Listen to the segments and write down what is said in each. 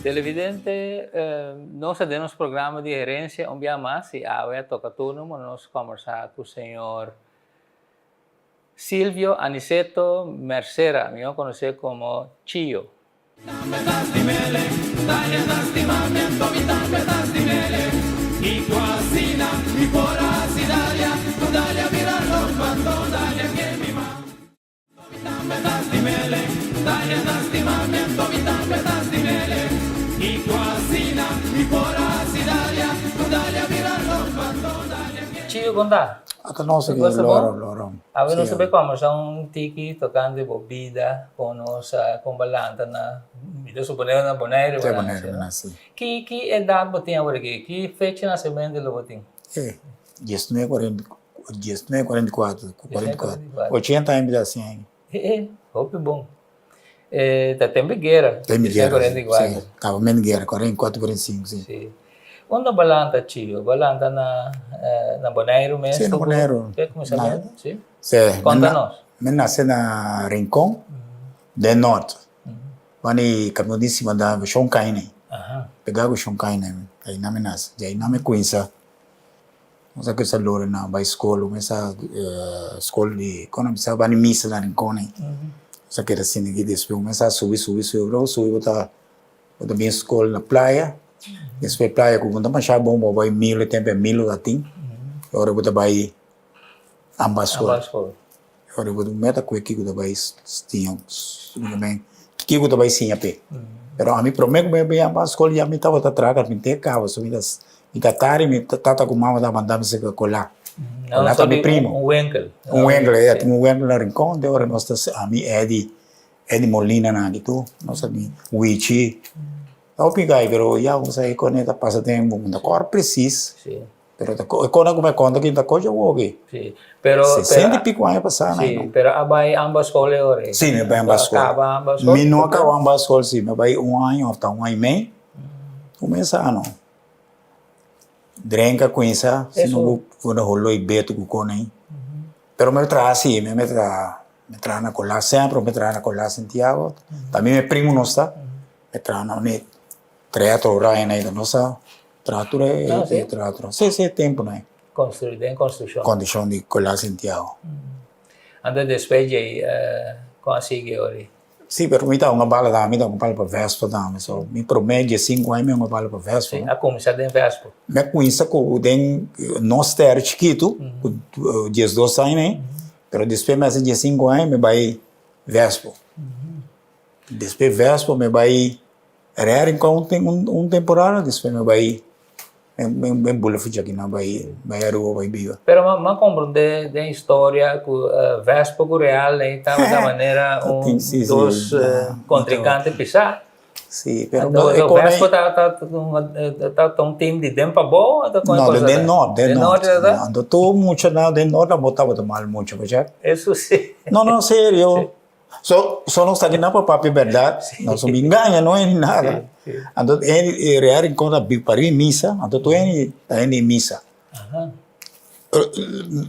Televidente, nos ta den nos programa di herencia un bia mas y awe a toca turno pa nos combersa cu señor Silvio Aniceto Mercera, mihor conoce como Chio. Chio con ta? Ata nos aki loro loro. Awe nos ta bay combersa un tiki tocante bo bida con nos con bo lanta na mi ta supone na Bonaire bo nace no? Si. Ki ki edad bo tin awor aki? Ki fecha di nacemento lo bo tin? E diesnuebe cuarenta diesnuebe cuarenta i cuatro cuarenta i cuatro ochenta aña mi ta haci aña. E hopi bon. E ta tempo di guera. Tempo di guera, si. Tabata men guera, 44, 45, si. Si. Unda bo lanta Chio? Bo lanta na na Boneiru mes? Si, na Boneiru. Te kuminsamentu, si? Si. Konta nos. Mi nase na Rincon, den Noord. Banda kaminda di sima da Shon Kaine. Pega ku Shon Kaine, einan mi nase. Di einan mi kuminsa. Nos a kuminsa lora na bai skol, kuminsa skol di kon a bisa bani misa na Rincon ei. Nos a keda asina aki despues kuminsa subi subi subi ora bo subi bo ta bo ta bin skol na playa, despues playa ku bo no ta masha bon bo bai Milo e tempu e Milo ta tin, ora bo ta bai Amba skol. Ora bo ta meta ku e kiko ta bai siña kiko ta bai siña p'e. Pero ami prome ku mi a bai amba skol ya mi tabata traha karpinter kaba so mi ta mi ta tari mi tata ku mama ta manda mi serka Colá. Colá ta mi primo. Un wenkel. Un wenkel ya tin un wenkel na Rincon te ora nos ta ami Eddy Eddy Molina nan aki tur nos a bin Wichi hopi gai pero ya bo sa e kone ta pasa tempu bo ta kòrda presis. Pero ta e kona ku mi a konta ki ta kochi awoki. Sí, pero 60 y pico aña pasá Sí, pero a bai ambas skol e ora ei. Sí, mi a bai ambas skol. Kaba ambas skol? Mi no a kaba ambas skol, sí. Mi a bai un aña òf ta un aña i mei. Kuminsá no. Drenka kuminsá, si no bo pone holó i beto ku kona ei. Pero mi a traha sí, mi a traha, mi a traha na Colá semper, mi a traha na Colá Santiago. Tambe mi primo nos ta, mi a traha na Teatro Ryan ei ta nos a traha tur e teatro. Si, si, e tempunan ei. Construi, den construccion. Condicion di Colá Santiago. Anto despues djei con a sigui ora? Si, pero mi ta hunga bala tambe, mi ta hunga bala pa Vespa tambe. So, mi prome diesinku aña mi hunga bala pa Vespa. Si, a cuminsa den Vespa. Mi a cuminsa cu den nos tera chikitu, cu diesdos aña ei, pero despues mi haci diesinku aña mi bay Vespa. Despues Vespa mi bay Rea Rincon un un temporada despues mi bai mi bula fuchi aki nan bai bai Aruba bai biba. Pero mi a comprende den historia cu Vespa cu Real ey tabata manera un dos contrincante pisa. Si pero Vespa ta un team di den pabou o ta con e cosa? No den nort den nort. Anto tur muchanan den nort abo tabata mal mucha bo chek. Eso si. No no serio. So, so nos ta kinan pa papia berdad, nos no bin gaña no ni nada. Anto e Real Rincon ta bin pariba e misa, anto tur hende ta hende e misa.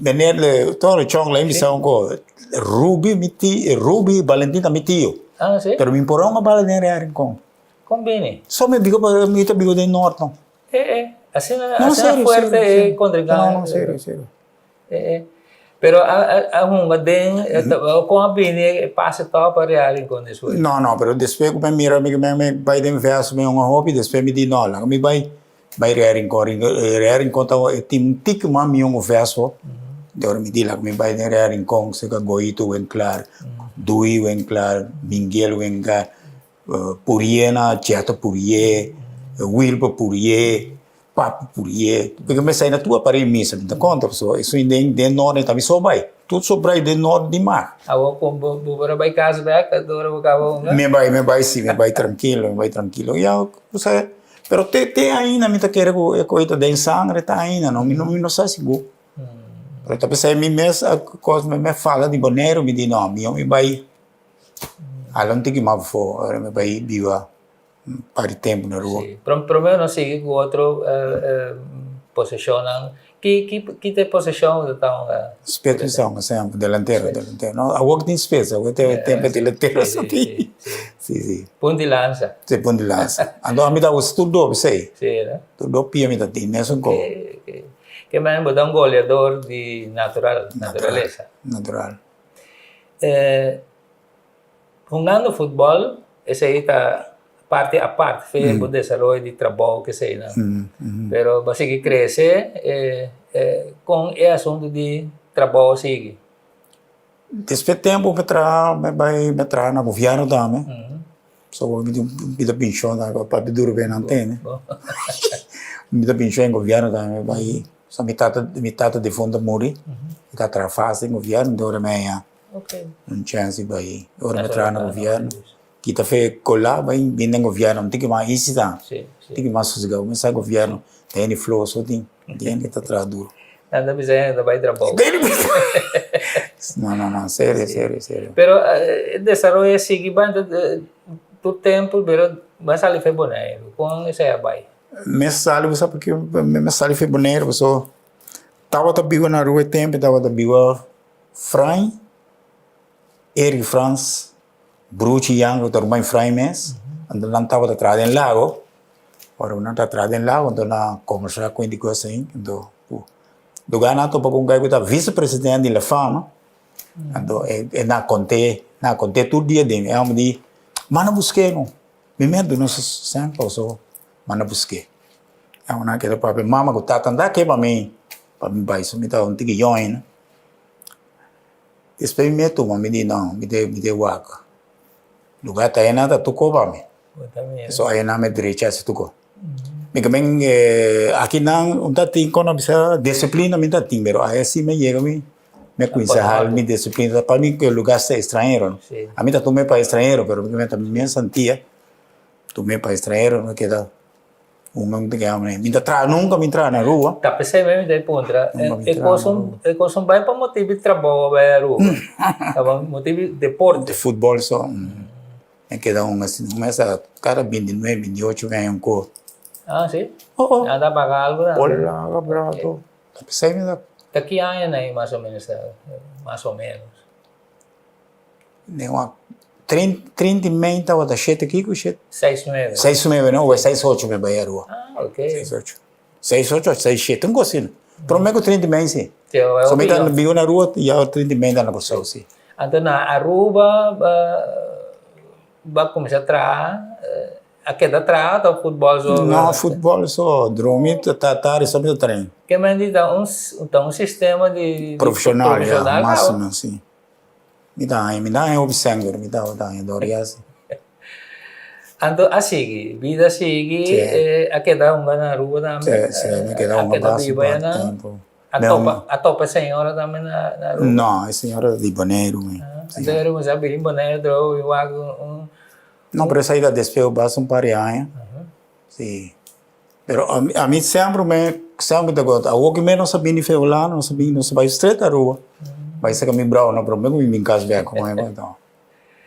Meneer Toro Chong la bisa un ko, Ruby mi tio, Ruby Valentin ta mi tio. Pero mi por a bala den Real Rincon. Kon bini? So mi biba mi ta biba den Noord no. E e, asina asina fuerte e contrincante. No, no, serio, serio. Pero a hunga den, kon a bini e pase tòg pa Real Rincon despues? No, no, pero despues ku mi mira mi mi bai den vèrs mi hunga hopi, despues mi di no, laga mi bai bai Real Rincon. Real Rincon ta e tin un tiki mas mihó ku Vespo. Di ora mi di laga mi bai den Real Rincon serka Goito Winklaar. Dui Winklaar, Mingel Winklaar, Purié na Cheto Purié, Wilber Purié, Papi Purié. Porque mi sai na tur aparei misa, mi ta konta pasobra esun den den nort ta mi so bai. Tur so brai den nort di mar. Awor kon bo bo por a bai kas bek ora bo kaba hunga? Mi bai, mi bai si, mi bai trankilo, mi bai trankilo. Ya, osea, pero te te ainda mi ta kere ku e kos ta den sangre ta ainda no, mi no mi no sa sigur. Pero ta p'esei mi mes a kos mi mes fala di Boneiru mi di no, mihó mi bai hala un tiki mas afó, ora mi bai biba un par di tempu na Aruba. Sí, promé nos sigui ku otro posishonnan. Ki ki ki ta e posishon ku ta hunga? Spits mi sa hunga semper, delantero, delantero. No, awor tin spits, awor ta e tempu delantero sa tin. Sí, sí. Punt di lansa. Sí, punt di lansa. Anto ami ta usa tur dos p'esei. Sí, no? Tur dos pia mi ta tin, mesun kos. Oke, oke. Ke men bo ta un goleador di natural, naturalesa. Natural. Hungando futbol, esei ta parti apart fe bo desaroyo di trabou keseinan. Pero bo a sigui krese, kon e asuntu di trabou a sigui? Despues tempu mi traha, mi bai mi traha na gobierno tambe. So mi tin un pida penshon tambe pa papia duru ben nan tende. Mi ta penshon den gobierno tambe mi bai so mi tata mi tata defunto a muri mi ta traha fas den gobierno ora mi haña un chance di bai ora mi traha na gobierno kita fe kola bai bin den gobierno un tiki mas easy ta un tiki mas sosegado mi sa gobierno ta hende floho so tin hende ta traha duru. Nan ta bisa hende ta bai trabou. No, no, no, serio, serio, serio. Pero e desaroyo a sigui bai, tur tempu, pero bo a sali for Boneiru. Kon esei a bai? Mi a sali, bo sa p'ke mi a sali for Boneiru? Pasobra tabata biba na Aruba e tempu, tabata biba Frei, Eric Frans, Bruchi Jan ku ta ruman Frei mes, anto nan tabata traha den lago. Ora ku nan ta traha den lago, anto nan a kombersá ku hende kos ain, anto lugar nan a topa ku un guy ku ta visepresidente di La Fama, anto e na kont'é, na kont'é tur dia den, e hòmber di, manda busk'é no, mi mes duna su sèn paso manda busk'é. E hòmber nan a keda papia, mama ku tata nan ta ke pa mi, pa mi bai, so mi tabata un tiki yòn ainda. Despues mi mes tuma, mi di no, mi ta wak. Lugar ta ayina ta tuko pa mi. So ayina mi drecha asi tuko. Mi ke men aki nan un ta tin kono bisa disiplina mi ta tin pero aya si mi yega mi mi a kuminsa hal mi disiplina pa mi lugar sta estranhero. Ami ta tuma e pa estranhero pero mi ta mes Antia tuma e pa estranhero mi keda. Mi ta traha nunka mi traha na Aruba. Ta p'esei mi ta puntra, e kos e kos un bai pa motibu di trabou a bai Aruba? Ta pa motibu di deporte? Di futbol so. Mi keda un asina, un mes a kada bintinuebe, bintiocho aña un ko. Ah si? Oh oh. Nan ta paga algu tambe? Hola brato. Ta p'esei mi ta. Ta ki aña nan mas o menos ta, mas o menos? Den wak trinta i mei tabata shete kiko shete? Seis nuebe. Seis nuebe no, seis ocho mi bai Aruba. Ah, ok. Seis ocho. Seis ocho of seis shete, un kos asina. Prome ku trinta i mei si. So mi ta biba na Aruba ya trinta i mei ta na Kòrsou si. Anto na Aruba bo a kuminsá traha, a keda traha òf futbòl so? No, futbòl so. Drumi ta tardi so mi ta train. Ke men di ta un ta un sistema di Profeshonal, ya, mas o menos si. Mi ta haña, mi ta haña hopi sèn mi tabata haña dor ya si. Anto a sigui, bida a sigui, a keda hunga na Aruba tambe. Si, si, mi keda hunga basta un par di tempu. A topa, a topa e señora tambe na Aruba? No, e señora ta di Boneiru. Anto era kuminsá bini Boneiru atrobe bin wak un. No, pero esei ta despues basta un par di aña. Si. Pero ami semper mi semper ta gosta awor ki mi nos a bini fe Hulanda nos a bini nos a bai straight Aruba bai saka mi brou no prome ku mi bin kas bek ku mi anto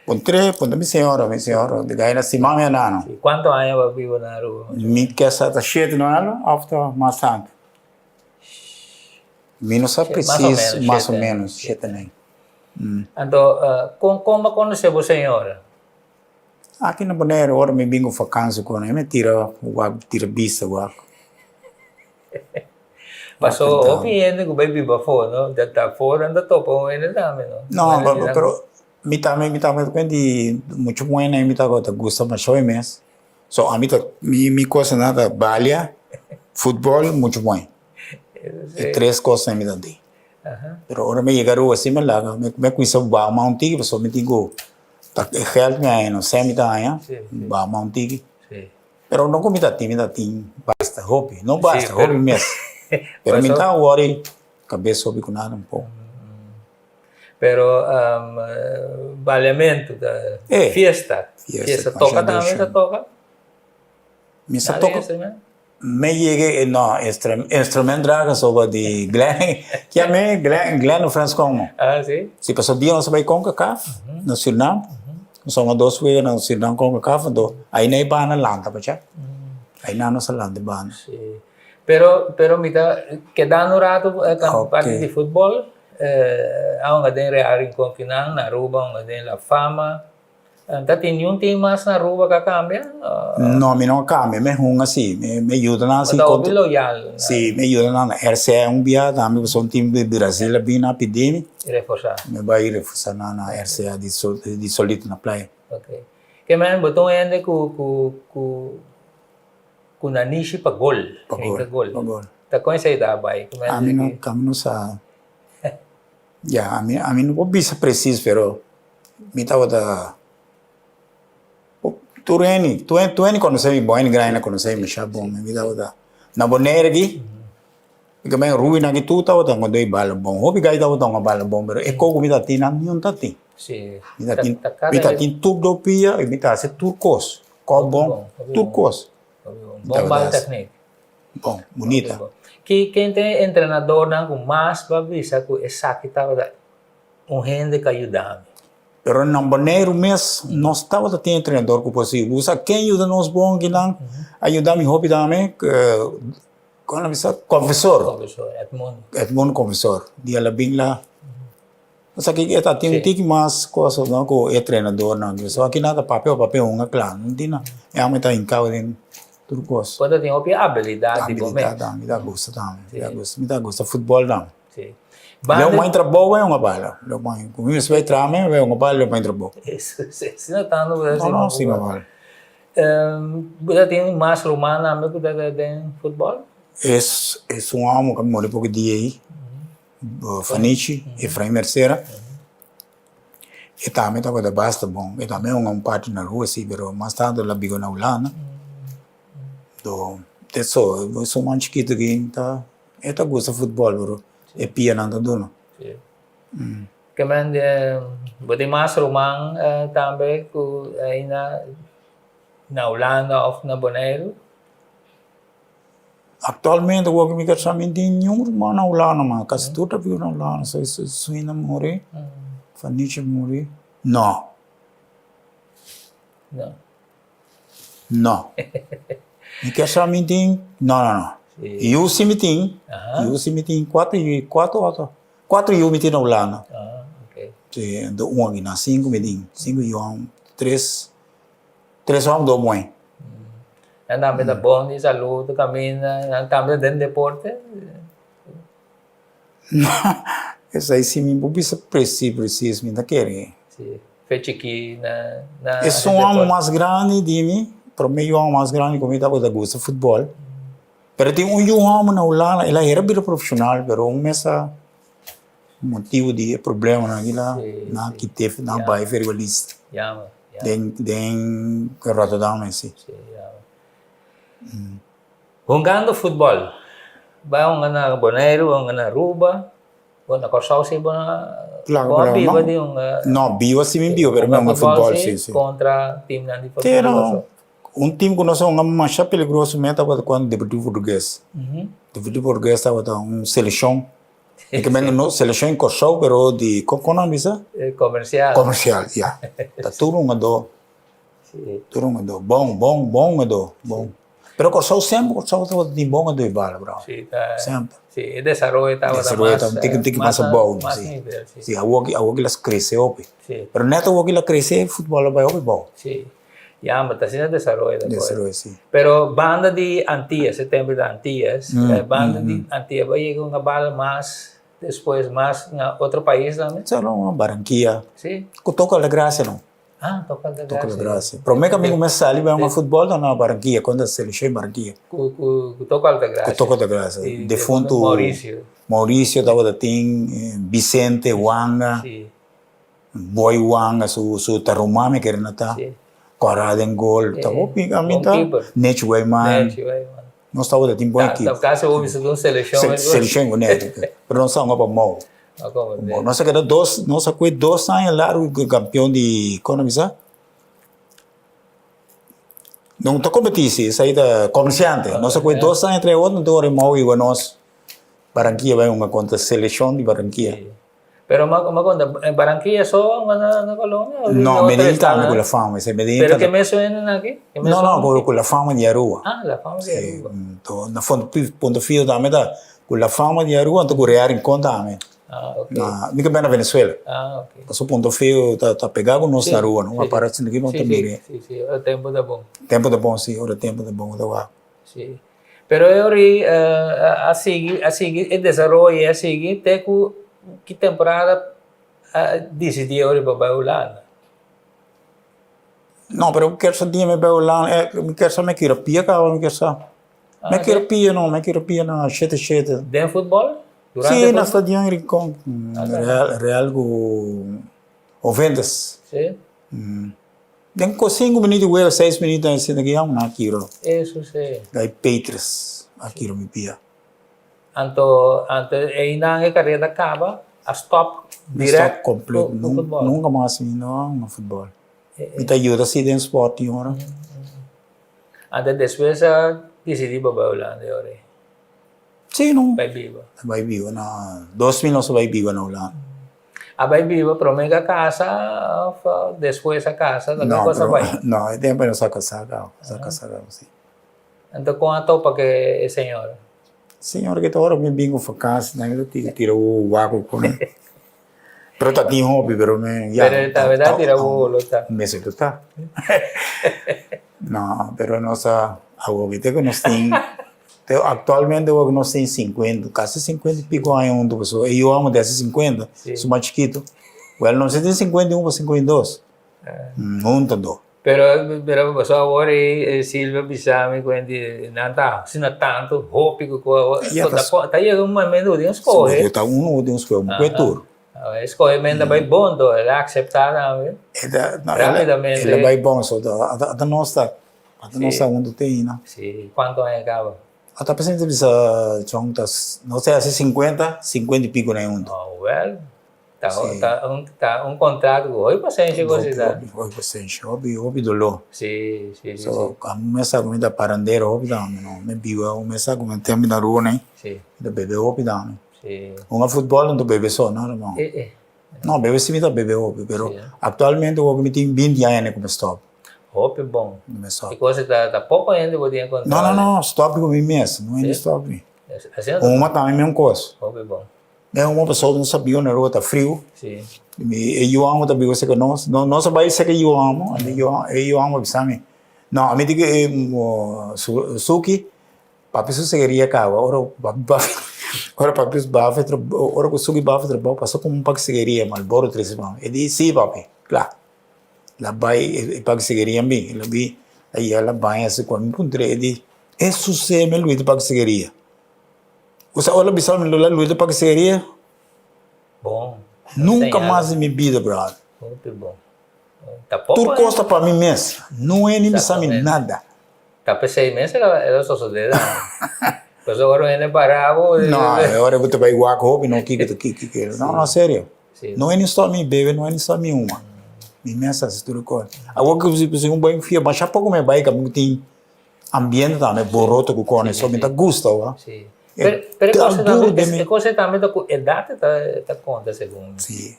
puntr'e puntra mi señora mi señora di gai na stima mi a nano. Kuantu aña bo a biba na Aruba? Mi kesa ta shete nuebe of ta mas tantu mi no sa presis mas o menos shete nuebe. Anto kon kon bo a konosé bo señora? Aki na Boneiru ora mi bin ku fakansi ku nan mi tira wak tira bista wak. Paso hopi hende ku bai biba afó no ta ta afó nan ta topa un hende tambe no. No pero mi tambe mi tambe ta di mucha muhé mi tabata gusta masha hopi mes so ami ta mi mi kosnan ta balia futbol mucha muhé e tres kosnan mi ta di. Pero ora mi yega Aruba si mi laga, mi a cuminsa baha mas un tiki pasobra mi tin cu ta e geld mi haña no sèn mi ta haña, baha mas un tiki. Pero no cu mi ta tin, mi ta tin basta hopi, no basta, hopi mes. Pero mi ta worry cabes hopi cu nada un poco. Pero baliamento ta fiesta, fiesta toca tambe ta toca? Mi sa toca. Me yega e no instrument draga soba di Glenn kia me Glenn Glenn Frans Congo. Ah si. Si pasobra dia nos a bai Concacaf na Surinam nos a hunga dos wega na Surinam Concacaf anto ahi na e banda lanta pa cha ahi na nos a lanta e banda. Si pero pero mi ta kedando un rato parti di futbol a hunga den Real Rincon kinan na Aruba a hunga den La Fama. Ta tin niun tin mas na Aruba ka kambia? No, mi no a kambia, mi hunga si, mi yuda nan si. Bo ta hopi loyal. Si, mi yuda nan na RCA un bia tambe pasobra un team di Brasil a bini a pidi mi. Reforsa. Mi bai reforsa nan na RCA di Solito na Playa. Ok. Ke men bo ta un hende ku ku ku ku nanishi pa gol. Pa gol, pa gol. Ta kon esei ta bai? Ami no, ami no sa. Ya, ami ami no por bisa presis pero mi tabata tur hende tur tur hende konosé mi bon hende grandi na konosé mi masha bon mi tabata na Bonaire aki mi ta bay Ruby nan aki tur tabata hunga doi bala bon hopi gai tabata hunga bala bon pero e koko mi ta tin nan niun ta tin mi ta tin mi ta tin tur do pia y mi ta hasi tur kos kòp bon tur kos Bon bal teknik. Bon, bunita. Ki ken ta e entrenadornan ku mas bo a bisa ku esaki tabata un hende ku a yuda mi? Pero na Boneiru mes nos tabata tin entrenador ku por si usa. Ken yuda nos bon kinan? A yuda mi hopi tambe, kon nan bisa? Confesor. Confesor, Edmundo. Edmundo Confesor. Di a la bin la. Esaki e ta tin un tiki mas cosa no ku e trenadornan. So aki nan ta papia o papia hunga kla. No tin nan. E amo ta hinkao den tur kos. Bo ta tin hopi abilidat di bo mes. Abilidat tambe. Mi ta gusta tambe. Mi ta gusta. Mi ta gusta futbol tambe. Si. Leo mai trabou bai hunga bala. Leo mai. Ku mi mester bai traha mi bai hunga bala leo mai trabou. Eso si. Si no tantu bo ta No no si normal. Bo ta tin mas ruman tambe ku ta den futbol? Es es un amo ku a muri poco dia ei. Fanichi, Efrain Mercera, e tambe tabata basta bon, e tambe hunga un parti na Aruba si, pero mas tanto el a biba na Hulanda, do te so, esun man chikito aki ta, e ta gusta futbol pero e pianan ta duna. Ke men bo tin mas ruman tambe ku ainda na Hulanda of na Boneiru? Actualmente wou mi ka sa mi tin niun ruman na Hulanda man, kasi tur ta biba na Hulanda, so Suina muri, Fanichi muri, no, no, mi ka sa mi tin, no no no, yu si mi tin, yu si mi tin, kuater yu, kuater otro, kuater yu mi tin na Hulanda, si, anto un aki nan, sinku mi tin, sinku yu, tres. Tres hòm dos muhé. Nan tambe ta bon di salú, ta kaminda, nan tambe ta den deporte. Esei si mi por bisa presis presis mi ta kere. Si, fe chikí na na Esun hòm mas grandi di mi, promé yu hòm mas grandi ku mi tabata gusta futbòl. Pero tin un yu hòmber na Hulanda, el a hera bira profeshonal pero un mes a motibu di e problemanan aki la nan a kit'é nan a bai for lista. Den den Rotterdam esi. Hungando futbòl, bai hunga na Boneiru, bai hunga na Aruba, bo na Kòrsou si bo bo a biba di hunga. No, biba si mi biba, pero mi hunga futbòl si si. Kontra timnan di Kòrsou. Un tim ku nos a hunga masha peligroso mi tabata ku Deportivo Portugues. Deportivo Portugues tabata un selekshon. E ke men no selekshon in Kòrsou pero di kon nan bisa? Komersial. Komersial, ya. Ta tur hungadó. Tur hungadó. Bon, bon, bon hungadó. Bon. Pero Kòrsou semper Kòrsou tabata tin bon hungadó di bala bro. Si, ta. Semper. Si, e desaroyo tabata mas. Desaroyo tabata un tiki un tiki mas abou. Mas nivel, si. Si, awor awor ki las krese hopi. Si. Pero nèt awor ki la krese futbòl a bai hopi bou. Si. Ya, ma ta asina desaroyo ta kohe. Desaroyo, si. Pero banda di Antillas, e tempo di Antillas, banda di Antillas bo a yega un bala mas despues mas na otro pais tambe? Solo na Barranquilla. Si. Ku toka Altagracia no. Ah, Toco Alta Toco Gracia. Alta Gracia. Prome ku mi kuminsá sali bai hunga futbòl ta na Barranquilla, kontra selekshon di Barranquilla. Ku ku ku Toco Alta Gracia. Ku Toco Alta Gracia. Si, Defuntu Mauricio. Mauricio tabata tin, Vicente Wanga, Si. Boy Wanga su su ta ruman mi kere na ta. Si. Kòrá den gol. Ta hopi a mi Bon ta. keeper. Nech Weyman. Nech Weyman. Nos tabata tin bon ekipo. Ta kasi bo bisa un selekshon. Selekshon ku neto. Pero nos a hunga pa Mou. Nos a keda dos, nos a kue dos aña largu ku kampion di, kon a bisa? No ta kompetí si, esei ta komersiante. Nos a kue dos aña tres otro, anto ora Mou iba nos Barranquilla bai hunga kontra selekshon di Barranquilla. Pero ma ma conta, en Barranquilla so na na Colombia? O No, Medellín tambe cu la fama. Ese Medellín Pero ke mes suena aki? Ke mes No, no, cu cu la fama di Aruba. Ah, la fama di Aruba. Anto na fondo Punto Fijo tambe ta cu la fama di Aruba anto cu Real Rincon tambe. Ah, ok. Na, mi ke bini na Venezuela. Ah, ok. Paso Punto Fijo ta ta pega cu nos na Aruba, no? A para asina aki nos ta mira. Si, si, ora tempo ta bon. Tempo ta bon, si, ora tempo ta bon ta wak. Si. Pero e ora ei a sigui, a sigui e desaroyo a sigui te ku ki temporada a disidí e ora pa bai Hulanda? No, pero mi kier sa dia mi bai Hulanda, mi kier sa mi kira pia kaba, mi kier sa. Mi kira pia no, mi kira pia na shete shete. Den futbòl? Si, na stadion Rincon, Real, Real ku Juventus. Si. Den ko sinku minüt di wega, seis minüt nan sinta ki yama nan a kiro. Eso si. Dai Petrus a kiro mi pia. Anto, anto einan e karera kaba, a stop direct Stop completo, ku futbol. Nunka mas mi no hunga futbol. Mi ta yuda si den sport tin ora. Anto despues a disidí pa bai Hulanda e ora ei. Si no. Bai biba. Bai biba na, 2000 nos a bai biba na Hulanda. A bai biba prome ke a kasa of despues a kasa? Ta No, kon a bai? No, e tempo nos a kasa kaba, nos a kasa kaba, si. Anto kon a topa ke e señora? Señora ke ta ora mi bin ku vakansi nan mi ta tira tira wowo wak ku ne. Pero ta tin hopi pero mi ya. Pero ta berdad tira wowo lo ta. Mester lo ta. No, pero nos a awoki te ku nos tin. Pero actualmente awor nos tin 50, casi 50 y pico aña hunto pasobra e yu amo di haci 50, su mas chikito. Well nos a tin 51 pa 52 hunto anto. Pero pero pasobra awor e Silvio a bisa mi cu di nan ta asina tanto hopi cu cu ta yega un momento cu tin un scoge. Ta uno cu tin un scoge, un pue tur. E scogemento a bay bon anto, el a acepta tambe rapidamente. El a bay bon, so ata nos ta Ata nos ta huntu te aina. Si, cuanto aña caba? Ata presente ta bisa chon ta nos ta haci cincuenta, cincuenta y pico na huntu. Oh well, ta ta un ta un contrato cu hopi pasenshi cu si ta. Hopi hopi pasenshi, hopi hopi dolor. Si, si, si. So ami mester sa cu mi ta parandero hopi tambe no, mi biba un mester sa cu mi tempo na rua nei, mi ta bebe hopi tambe. Si. Hunga futbol no ta bebe so no hermano. Eh eh. No, bebe si mi ta bebe hopi, pero actualmente hopi mi tin binti aña cu mi stop. Hopi bon. Mi stop. E cosa ta ta poco hende bo tin controla. No, no, no, stop cu mi mes, no hende stop mi. Asina ta. Huma tambe mi un cos. Hopi bon. Mi huma pasobra no sabia unda rua ta friu. Si. Mi e yu amo ta biba cerca nos, no nos a bay cerca e yu amo, e yu amo a bisa mi, no ami di cu Suki Papi su segeria kaba ora papi bafi ora papi bafi trabou ora ku subi bafi trabou pasa ku un pak segeria Marlboro trese pa mi e di si papi kla el a bai e pak segeria bin el a bin a yega el a baña asi ku ami puntra e di e susede mi luita pak segeria osea ora el a bisa mi lo luita pak segeria Bon nunka mas den mi bida brother Hopi bon tur kos ta pa mi mes no hende bisa mi nada. Ta p'esei mes el a sosodé tambe. Pasobra ora un hende para bo. No, e ora bo ta bai wak hopi no kiko ta kiko kiko. No, no, serio. No hende stòp mi bebe, no hende stòp mi huma. Mi mes a hasi tur e kos. Awor ku si un bai fia, masha poko mi a bai kaminda ku tin ambiente tambe, boroto ku kòne, so mi ta gusta wak. Si. Pero e kos tambe, e kos tambe ta ku edat ta konta segun mi. Si.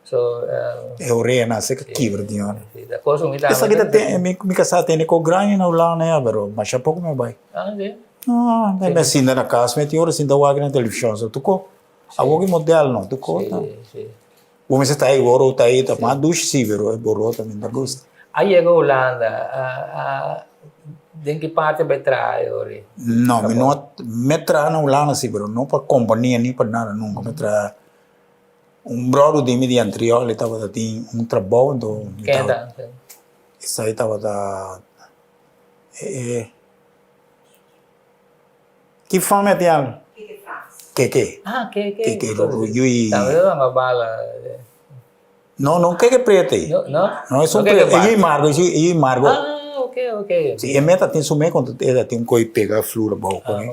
So, E orea nan seka kibra di ora. Si, ta cosa mi Esaki ta ten, mi mi kasá tene ko grandi na Hulanda ya, pero masha poko mi a bai. Ah, si? No, mi a sinta na kas, mi tin ora sinta wak na televishon, so tuko. Awor ki model no, tuko ta. Si, si. Bo mester ta ei ora bo ta ei, ta mas dushi si, pero e borota mi no ta gusta. A yega Hulanda, a a den ki parti a bai traha e ora ei? No, mi no a, mi a traha na Hulanda si, pero no pa kompania ni pa nada nunka, mi a traha. Un bròder di mi di Antriol e tabata tin un trabou anto mi Ken tabata ta? esei tabata e ki fama e tin al? Keke Frans. Keke. Ah Keke. Keke yui. Tambe ta banga bala. No no Keke Preto ei. No no? No esun No Keke Preto e yui Margo e yui Margo. Ah ok ok. Si e meta tin su me konta e ta tin un koi pega flur abou Ah kune.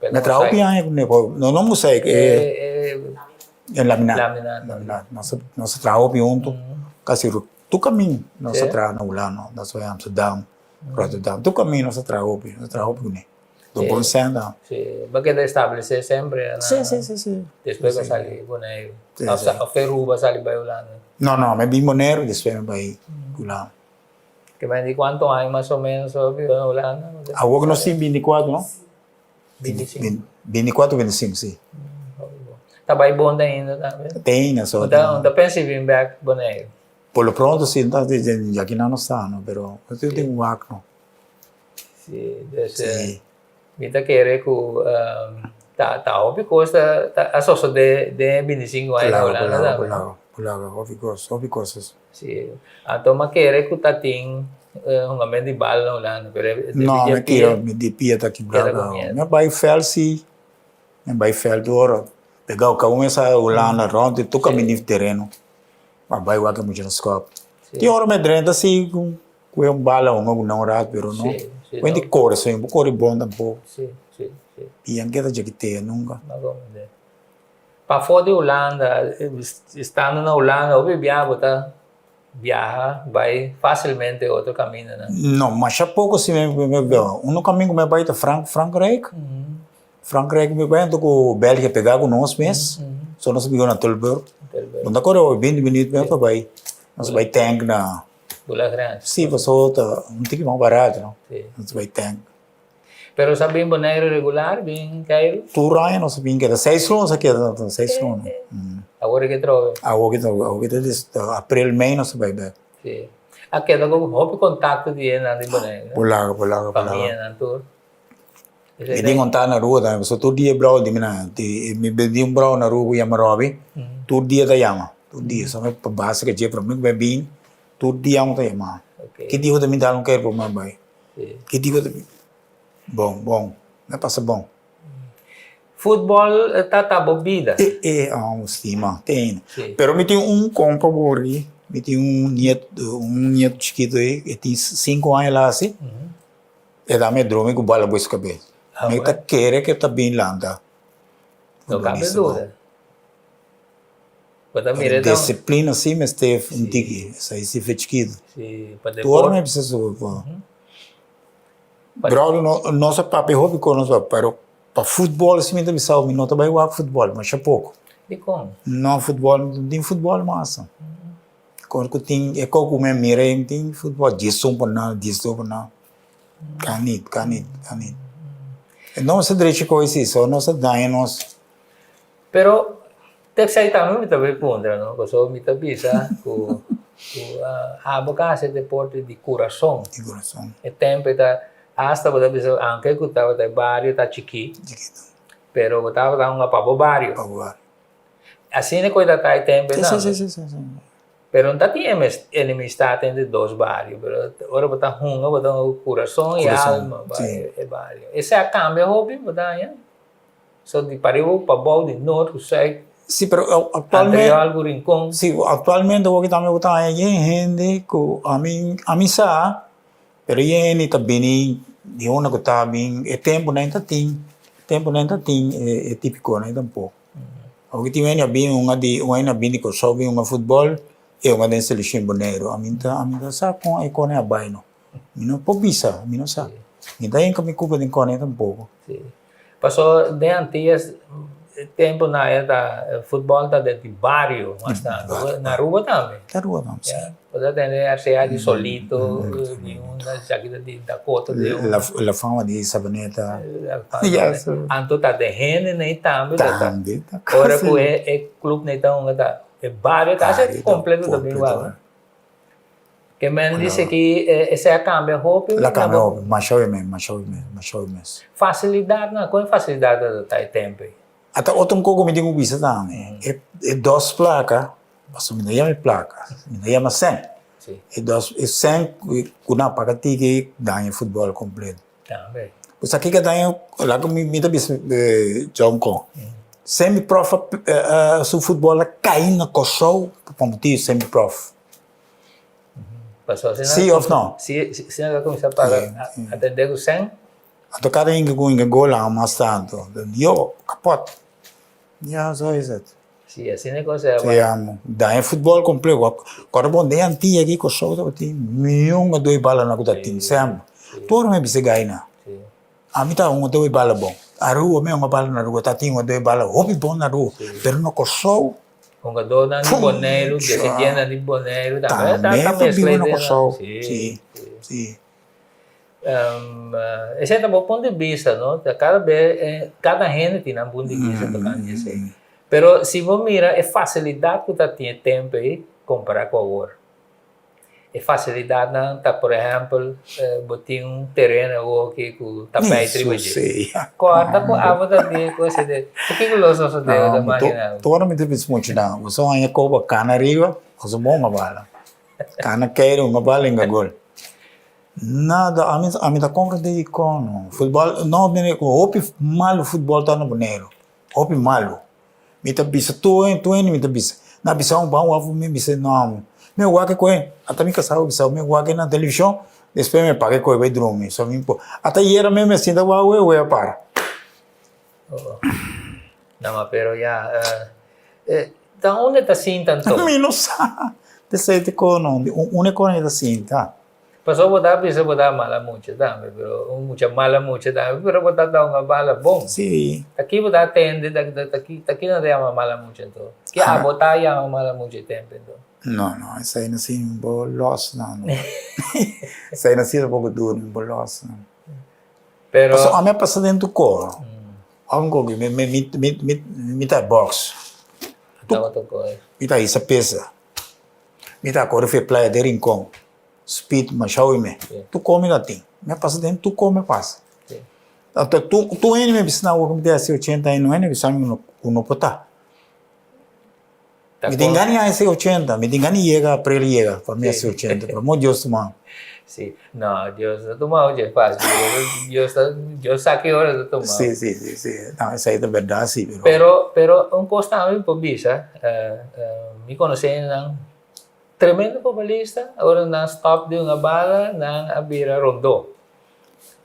Pega Mi a traha hopi aña kune no no mosaic e. E laminá. Laminá. Laminá. Nos a, nos a traha hopi huntu. Kasi tur kamin nos a traha na Hulanda. Nos a bai Amsterdam, Rotterdam. Tur kamin nos a traha hopi. Nos a traha hopi kuné. Don por un sèn ta. Sí. Bo keda establesé semper na. Sí, sí, sí, sí. Despues bo sali Boneiru. Òf sa, òf Aruba sali bai Hulanda. No, no. Mi bin Boneiru, despues mi bai Hulanda. Ke men di kuantu aña mas o ménos bo biba na Hulanda? Awor ku nos tin bintikuatro, no? 25. 24, 25, si. Ta bai bon te ainda tambe? Te ainda, so. Un ta, un ta pensa i bin bek Boneiru? Por lo pronto si, ta ya ki nan no sa no, pero nos tin un wak no. Si, dus mi ta kere ku ta ta hopi kos ta ta a sosode den e 25 aña na Hulanda tambe. Claro, claro, claro, hopi kos, hopi kosas. Si, anto mi a kere ku ta tin hungamento di bal na Hulanda, pero e No, mi tira, mi di pia ta kibra kaba. Mi a bai vèlt si, mi a bai vèlt ora pegao kaba un esa Hulanda rònt di tur kaminda di tereno, mi a bai wak e muchanan skòp. Tin ora mi a drenta si ku e un bala hunga ku nan un rat, pero no, ku hende kore si, bo kore bon tampoko. Pia no keda djakitea nunka. Pafó di Hulanda, estando na Hulanda hopi bia bo ta biaha bai fásilmente otro kamindanan. No, masha poko si mi biaha. Uno kaminda ku mi a bai ta Frankrijk. Frankrijk mi bai anto ku Bèlgia pegá ku nos mes. So nos a biba na Tilburg. Bo ta kore hopi binti minüt mes pa bai. Nos a bai tank na. Bula grens. Si, pasobra ta un tiki mas barato, no? Nos a bai tank. Pero sa bin Boneiru regular, bin Keiru? Tur aña nos a bin keda. Seis luna nos a keda, seis luna. Awor ke trobe? Awor ke trobe, awor ke ta april, mei nos a bai bek. Si. A keda ku hopi kontakto di hendenan di Boneiru? Por laga, por laga, por laga. Famianan tur. Mi tin kontakto na Aruba tambe, pasobra tur dia e brou di mi nan, mi bendí un brou na Aruba ku yama Robbie, tur dia ta yama, tur dia, so mi pa basa ke dje, prome ku mi a bin, tur dia amo ta yama. Ki dia ku ta bin dal un kere pa mi a bai. Ki dico ta bon bon me pasa bon. Futbol ta ta bo bida. E e amo stima te ainda. Pero mi tin un compa bori mi tin un nieto un nieto chikito ei e tin cinco aña la hasi e ta me drumi cu bala bo su cabes. Mi ta kere ke ta bin lanta. No cabe duda. Bo ta mira e ta. Disiplina si mester un tiki, esei si fe chikitu. Si, pa deporte. Tur ora mi bisa su pa. Bròder no nos a papia hopi kon nos papia, pero pa futbòl si mi ta bisa bo mi no ta bai wak futbòl masha poko. Dikon? No futbòl, no tin futbòl mas. Kon ku tin e kos ku mi a mira ei no tin futbòl, diesun pa nan, diesdos pa nan. Kanit, kanit, kanit. E no sa drechi kos si, so nos a daña nos. Pero te esei tambe mi ta bay puntra no, pasobra mi ta bisa ku ku abo ka hasi deporte di kurason. Di kurason. E tempo e ta hasta bo ta bisa aunke ku tabata e bario ta chikí, Chikito. pero bo tabata hunga pa bo bario. Pa bo bario. Asina ku e ta ta e tempo Si, tambe. si, si, si, si. Pero no ta tin enemistad entre dos bario, pero ora bo ta hunga bo ta hunga ku kurason i alma pa e bario. Esei a kambia hopi bo ta haña? So di pariba pa bou, di noord ku zuid. Si, pero actualmente. Antriol ku Rincon. Si, actualmente hopi tambe bo ta haña yen hende ku ami ami sa, pero yen hende ta bini di unda ku ta bin e tempunan ta tin, tempunan ta tin e tipikonan tampoko. Hopi tin hende a bin un di un hende a bin di Kòrsou bin hunga futbòl i hunga den selekshon Boneiru. Ami ta ami ta sa kon e kòne a bai no. Mi no por bisa, mi no sa. Mi ta hinka mi kupa den kòne tampoko. Paso den Antillas e tempo nan e ta futbol ta den di bario mas tanto. Na Aruba tambe. Na Aruba tambe, si. Bo ta tende RCA di Solito, di unda, esaki ta di Dakota, di unda. La fama di Sabaneta. Anto ta den hende nei tambe. Tambe. Ora ku e club nei ta hunga ta e bario kasi completo ta bin wak. Ke men dice ki esei a cambia hopi. El a cambia hopi, masha hopi mes, masha hopi mes, masha hopi mes. Facilidadnan, con e facilidad ta ta e tempo ei? Ata otro un koko mi tin ku bisa tambe. E e dos plaka, pasobra mi no yama e plaka, mi no yama sèn. E dos e sèn ku nan paga tiki daña e futbòl kompleto. Tambe. Pues aki ka daña, laga mi mi ta bisa John Kong, semi prof a su futbòl a kai na Kòrsou pa motibu semi prof. Pasobra si nan. Si òf no? Si si nan a kuminsá paga atendé ku sèn. Anto kada un ku hinka gol a mas tantu. Yo, kapot. Ya, zo is het. Si, asina e kos era. Si, amo. Daña futbol kompleto. Kòrda bon, den Antia aki Kòrsou tabatin mion a doi balanan ku ta tin semper. Tur mi a bisa gaina. Ami ta un a doi bala bon. Aruba mi a hunga bala na Aruba, ta tin un a doi bala hopi bon na Aruba. Pero na Kòrsou. Hungadónan di Boneiru, desendientenan di Boneiru tambe ta meskla na Kòrsou. Si, si. Esei ta bo punto di bista, no? Ta kada be, kada hende tin nan punto di bista tokante esei. Pero si bo mira e fasilidat ku ta tin e tempu ei kompará ku awor. E fasilidatnan ta por ehèmpel bo tin un tereno awor aki ku tapijt riba dje. Kòrda ku abo ta tin e kos ei den. Kiko lo sosodé bo ta imaginá bo? Tur mi ta bisa muchu nan. Bo sa haña koba kana riba, bo sa bon a bala. Kana keiru, no bala hinga gol. Nada, ami ami ta kontra di kono. Futbòl no mira ku hopi malu futbòl ta na Boneiru, hopi malu. Mi ta bisa tur hende, tur hende mi ta bisa. Nan a bisa un ban wak mi bisa no. Mi a wak e koe, ata mi kasá a bisa mi wak e na televishon, despues mi a paga e koe bai drumi. So mi por, ata ayera mes mi a sinta wak wea wea para. No ma pero ya, ta unda ta sinta anto? Mi no sa, p'esei ta kono, unda e kono ta sinta. Pasobra bo ta bisa bo ta mala mucha tambe, pero un mucha mala mucha tambe, pero bo ta ta un bala bon. Sí. Ta ki bo ta atende, ta ta ki ta ki nan ta yama mala mucha anto? Ki abo ta yama mala mucha e tempo anto? No, no, esei no sin bo los nan. Esei no sin poko duro, bo los nan. Pero. Pasobra ami a pasa den tur koro. Ora mi mi mi mi mi mi ta box. Tabata kore. Mi ta hisa pesa. Mi ta kore for e playa den Rincon. Speed masha oí me. Tur kos mi ta tin. Mi a pasa den tur kos mi a pasa. Anto tur tur hende mi a bisa nan awor ku mi ta hasi ochenta aña no hende a bisa mi ku no por ta. Mi tin gana di hasi ochenta, mi tin gana di yega aprel yega pa mi hasi ochenta, pero amor Dios tuma. Si, no Dios no tuma ochi es fácil, Dios ta Dios sa ki ora ta tuma. Si si si si, no esei ta berdad si pero. Pero pero un kos tambe mi por bisa, mi konosé nan Tremendo futbolista, ora nan stop di hunga bala nan a bira rondó.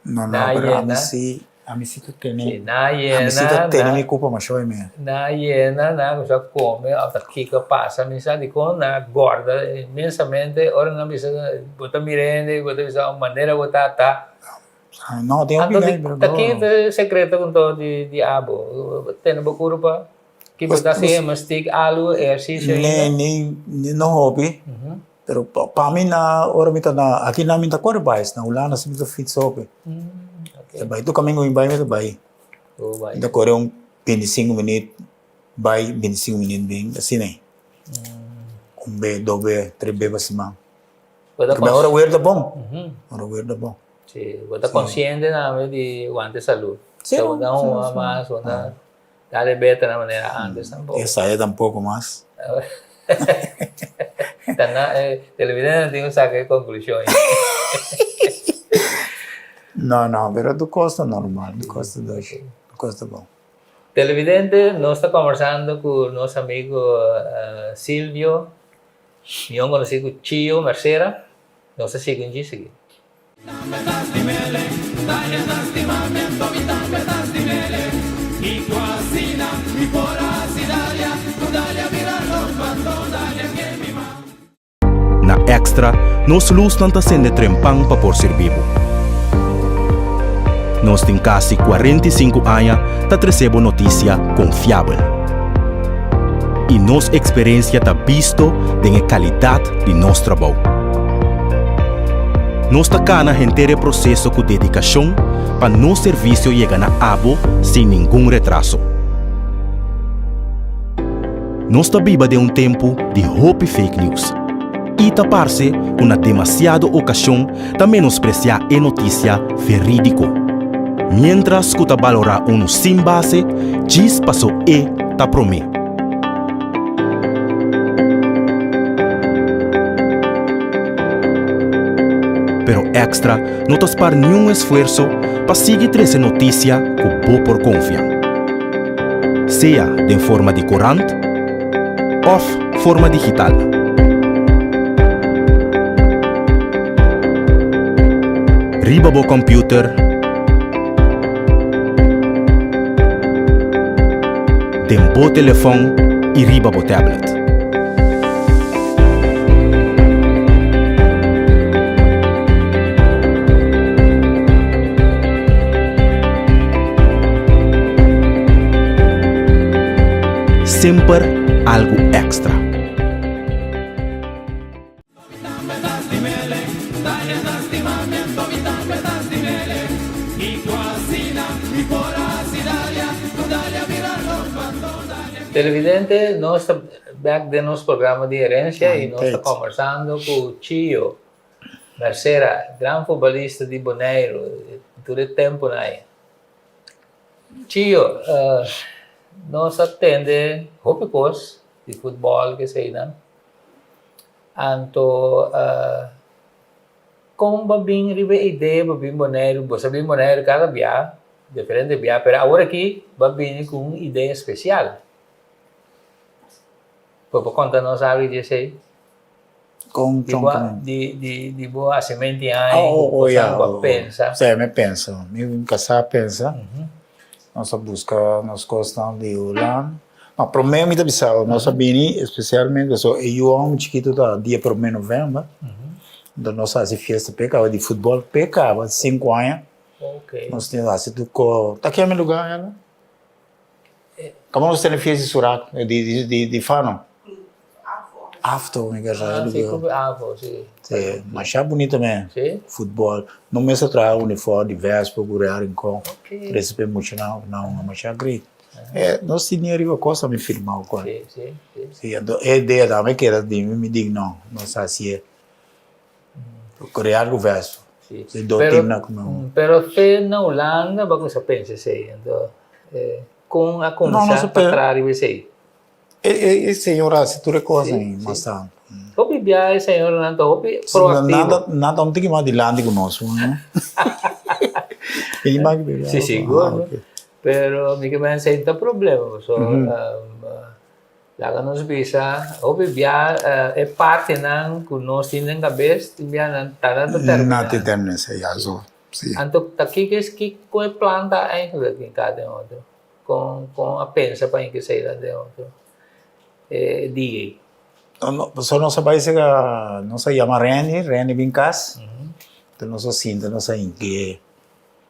No, no, pero ami si, ami si ta tene, Sí, nan a yena, ami si ta tene mi cupa masho e me. Nan a yena, nan a cuminsa come of ta kiko a pasa, mi sa dikon nan a gorda inmensamente, ora nan bisa bo ta mira hende, bo ta bisa un manera bo ta ta. No, tin hopi Anto guy pero ta ki ta e secreto con todo di abo? Bo tene bo curpa? Ki bo ta hasi mastik algu ehersisio ainda? Ne, ne, no hopi. Pero pa mi na ora mi ta na aki na mi ta kore bais na Hulanda si mi ta fits hopi. Ta bai tur kaminda ku mi bai mi ta bai. Mi ta kore un binti sinku minüt bai binti sinku minüt bin asina ei. Un be, dos be, tres be pa siman. Pasobra ora wer ta bon. Ora wer ta bon. Si, bo ta konsiente tambe di wante salud. Si. Bo ta huma mas, bo ta. Dale beta na manera antes tampoco. Esa e tampoco mas. Ta na e televidente tin cu saca e conclusion. No, no, pero tur cos ta normal, tur cos ta doshi, tur cos ta bon. Televidente, nos ta conversando cu nos amigo Silvio, mion conoci cu Chio Mercera. Nos ta sigui un dje sigui. Na Extra, nos lusnan ta sende trempan pa por sirbi bo. Nos tin kasi 45 aña ta trese bo notisia konfiabel. I nos eksperensia ta bisto den e kalidat di nos trabou. Nos ta kana henter e proseso ku dedikashon pa nos servisio yega na abo sin ningun retraso. Nos ta biba den un tempu di hopi fake news i ta parse ku na demasiado okashon ta menospresiá e notisia verídiko. Miéntras ku ta balorá unu sin base, djis pasó e ta promé. Pero Extra no ta spar niun esfuerso pa sigui trese notisia ku bo por konfia. Sea den forma di korant òf forma digital. Riba bo kòmpiuter, den bo telefòn i riba bo tablet. Semper algu èkstra. Televidente, nos ta bek den nos programa di Herencia y nos ta conversando cu Chio Mercera, gran futbolista di Boneiru tur e temponan ey. Chio, nos a tende hopi cos di futbol keseynan. Anto kon bo bin riba e idea bo bin Boneiru? Bo sa bin Boneiru kada bia, diferente bia, pero awor aki bo a bini ku un idea spesial. Bo por konta nos algu di esei? Kon Di bo di di di bo hasimenti aña ku bo sa ku bo a pensa. Si, mi pensa. Mi kasá a pensa. Nos a buska nos kosnan di Hulanda. No, promé mi ta bisa bo, nos a bini espesialmente pasobra e yu hòmber chikitu ta dia promé novèmber, enton nos a hasi fiesta p'e kaba di futbòl, p'e kaba sinku aña, nos tin hasi tur ko, ta keme lugá ela? Kaba nos tene fiesta di Surak, di Fano? Afto mi kere sa. Si ku afo si. Si masha bunito me. Si. Futbol. No mester traha uniform di Vespa ku Real Rincon. Ok. Trese pa e muchanan ku nan masha great. E nos tin riba cosa mi firma ku Si si si. Si anto e idea tambe keda di mi mi di no nos hasi e ku Real ku Vespa. Si. E dos team nan ku mi. Pero fe na Hulanda bo a kuminsa pensa esei anto kon a kuminsa pa traha riba esei? E señor a hasi tur e kos ei mas tantu. Hopi bia e señornan ta hopi proaktivo. Nan ta un tiki mas dilanti ku nos. Si, sigur. Pero mi ke pensa ei ta problema pasobra laga nos bisa hopi bia e partinan ku nos tin den kabes tin bia nan ta nan ta terminá. Nan ta terminá, si, ya so. Anto ta kiko kiko e plan ta eigenlijk den kada otro? Kon kon a pensa pa inke esei nan den otro e dia ei? No, pasobra nos a bai sega, nos a yama Renny, Renny bin kas, enton nos a sinta nos a inke,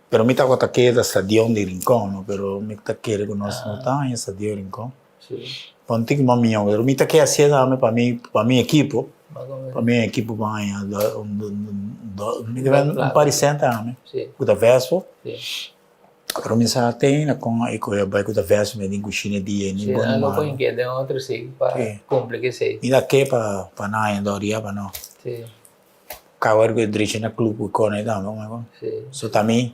pero mi tabata keda stadion di Rincon no, pero mi ta kere ku nos no ta haña stadion di Rincon. Pa un tiki mas mihó, pero mi ta ke hasié tambe pa mi, pa mi ekipo, pa mi ekipo por haña un par di sènt tambe, ku ta vèspo. Pero mi sa te na con e coge bai cu ta verso mi den cushina di e ni bon ni malo. Sí, den otro sí pa cumpli cu esey. Mi ta ke pa pa nan haya doria pa no. Sí. Caba cu e drecha na club cu con e tambe como e con. Sí. So ta mi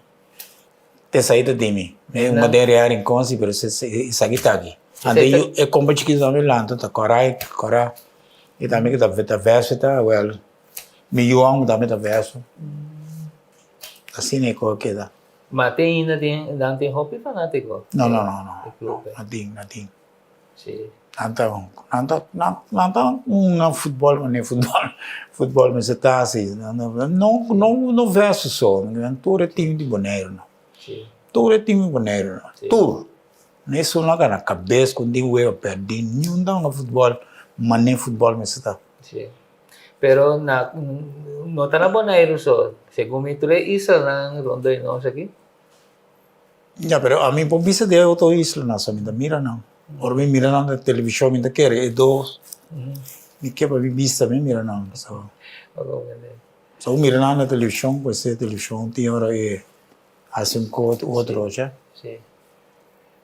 te esaki ta di mi. Mi un den Real Rincon si pero esaki ta aki. Anto e compa chikito tambe lanta ta cora e cora e tambe cu ta verso ta well mi yu homber tambe ta verso. Asina e cosa keda. Ma te ainda tin, nan tin hopi fanátiko. No, no, no, no. E club. No tin, no tin. Sí. Nan ta, nan ta, nan, nan ta hunga futbòl manera futbòl, futbòl mester ta asi. No, no, no versus so, tur e team di Boneiru no. Sí. Tur e team di Boneiru no. Sí. Tur. Esun a gana kabes ku tin wega pèrdí, niun ta hunga futbòl manera futbòl mester ta. Sí. Pero na no ta na Boneiru so, segun mi tur e islanan rondó di nos aki. Ya, pero ami por bisa di e otro islanan so, mi ta mira nan. Ora mi mira nan na televishon mi ta kere e dos, mi ke pa mi bista mi mira nan. So, so mira nan na televishon, pues e televishon tin ora e hasi un kos u otro, oca. Si.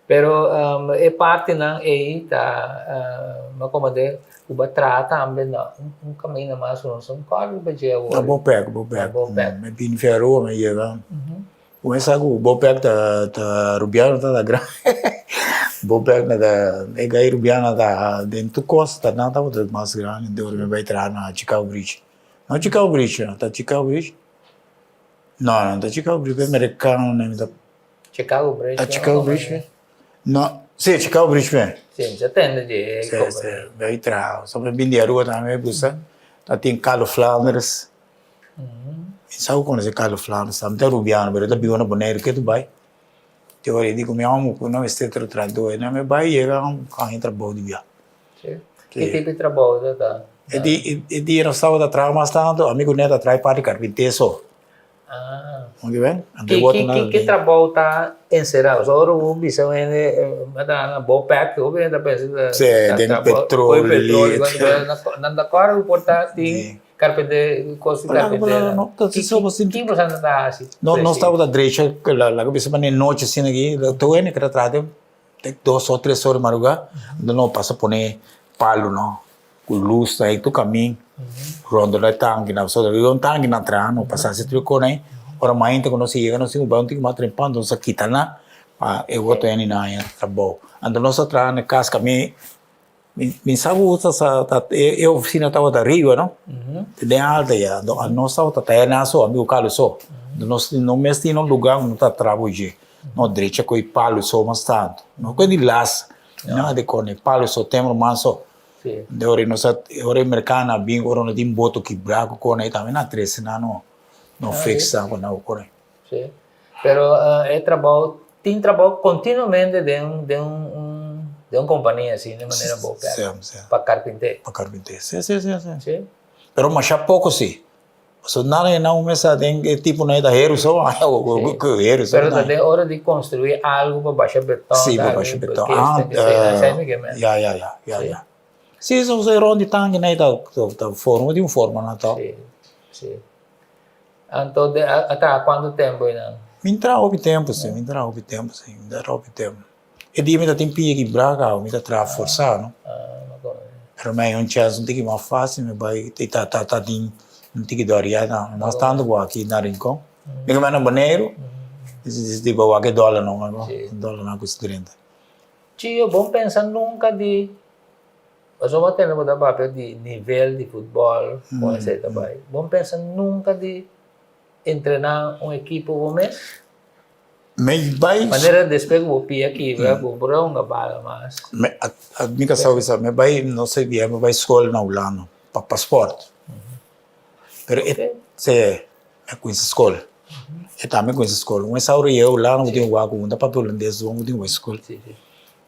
Pero e partinan ei ta bo komand'é ku bo a traha tambe na un kaminda mas o nos un kòrda riba dje awor. Na bo pèk, bo pèk. Na bo pèk. Mi bini Ferro, mi yega. Kuminsá ku Bopec ta ta Rubiano ta ta gran Bopec na ta e gai Rubiano ta den tur kos ta nan tabata mas grandi den ora mi bai traha na Chicago Bridge no Chicago Bridge no ta Chicago Bridge no no ta Chicago Bridge pe merikano mi ta Chicago Bridge ta Chicago Bridge no si Chicago Bridge me si mi sa tende di e si si mi bai traha so mi bin di Aruba tambe mi gusta ta tin Carlo Flanders. Mi sa ku konosé Carlo Flanders tambe ta rubiano pero e ta biba na Boneiru ke tu bai te ora e di ku mi amo ku no mester tra trahadó e nan mi bai yega haña trabou di bia. Ki tipo di trabou ta ta? E di e dia nos tabata traha mas tantu ami ku Ned a traha e parti karpinté so. Ki trabou ta enserá? Pasobra ora bo bisa un hende bo ta na Bopec, hopi hende ta pensa ta den petroli. Nan ta kòrda ku por ta tin karpinté, kos di karpinté. Ki bo sa nan ta hasi? Nos tabata drecha, laga bisa manera nochi asina aki, tur hende ku ta traha den dos o tres ora di madrugá, nos pasa pone palu no. Ku lus ta ei tur kamin rondó e tankinan. Pasobra riba un tanki nan traha no pasa hasi tur e kos ei. Ora mainta ku nos a yega nos tin ku bai un tiki mas trempan nos a kita nan pa e otro hende nan haña trabou. Anto nos a traha na kas kamin mi sa ku ta e ofisina tabata riba no den alto ya anto nos tabata traha nan so ami ku Carlos so. Nos no mes tin un luga ku nos ta traha ku dje. Nos drecha ku e palu so mas tantu. No ku e di las nada di kos e palu so tem ruman so. De ora nos a ora e mercado a bin ora no tin boto kibrá ku kona ei tambe nan trese nan no no fixa ku nan kore. Sí. Pero e trabou tin trabou continuamente den den un den un compania asina di manera bo Sí, sí. Pa carpinté. Pa carpinté. Sí, sí, sí, sí. Sí. Pero masha poko sí. Pasobra nan e nan mester den e tipo nan e ta heru so, heru so. Pero ta den ora di construi algo pa basha beton. Si, pa basha beton. Ya, ya, ya, ya, ya. Si, so e rond di tanki nan e ta forma di un forma nan ta. Si, si. Anto a traha cuanto tempo einan? Mi traha hopi tempo si, mi traha hopi tempo si, mi traha hopi tempo. E dia mi ta tin pia kibrá kaba, mi ta traha forsá no. Pero mi haña un chèns un tiki mas fásil, mi bai i ta ta ta tin un tiki dòriá tambe. Mas tantu ku aki na Rincon. Mi ke bai na Boneiru, di bo wak e dòlernan, dòlernan ku si drenta. Chio, bon pensa nunka di, pasobra bo a tende bo ta papia di nivel di futbòl, kon esei ta bai. Bon pensa nunka di entrená un ekipo bo mes? Mi bai. Manera despues ku bo pia kibra, bo por a hunga bala mas. Mi mi ka sa bisa, mi bai no sé bien, mi bai skol na Hulanda pa pa sport. Pero e se mi a kuminsa skol. E tambe a kuminsa skol. Un esau rieu Hulanda ku tin wak ku ta papia hulandes bon ku tin bai skol.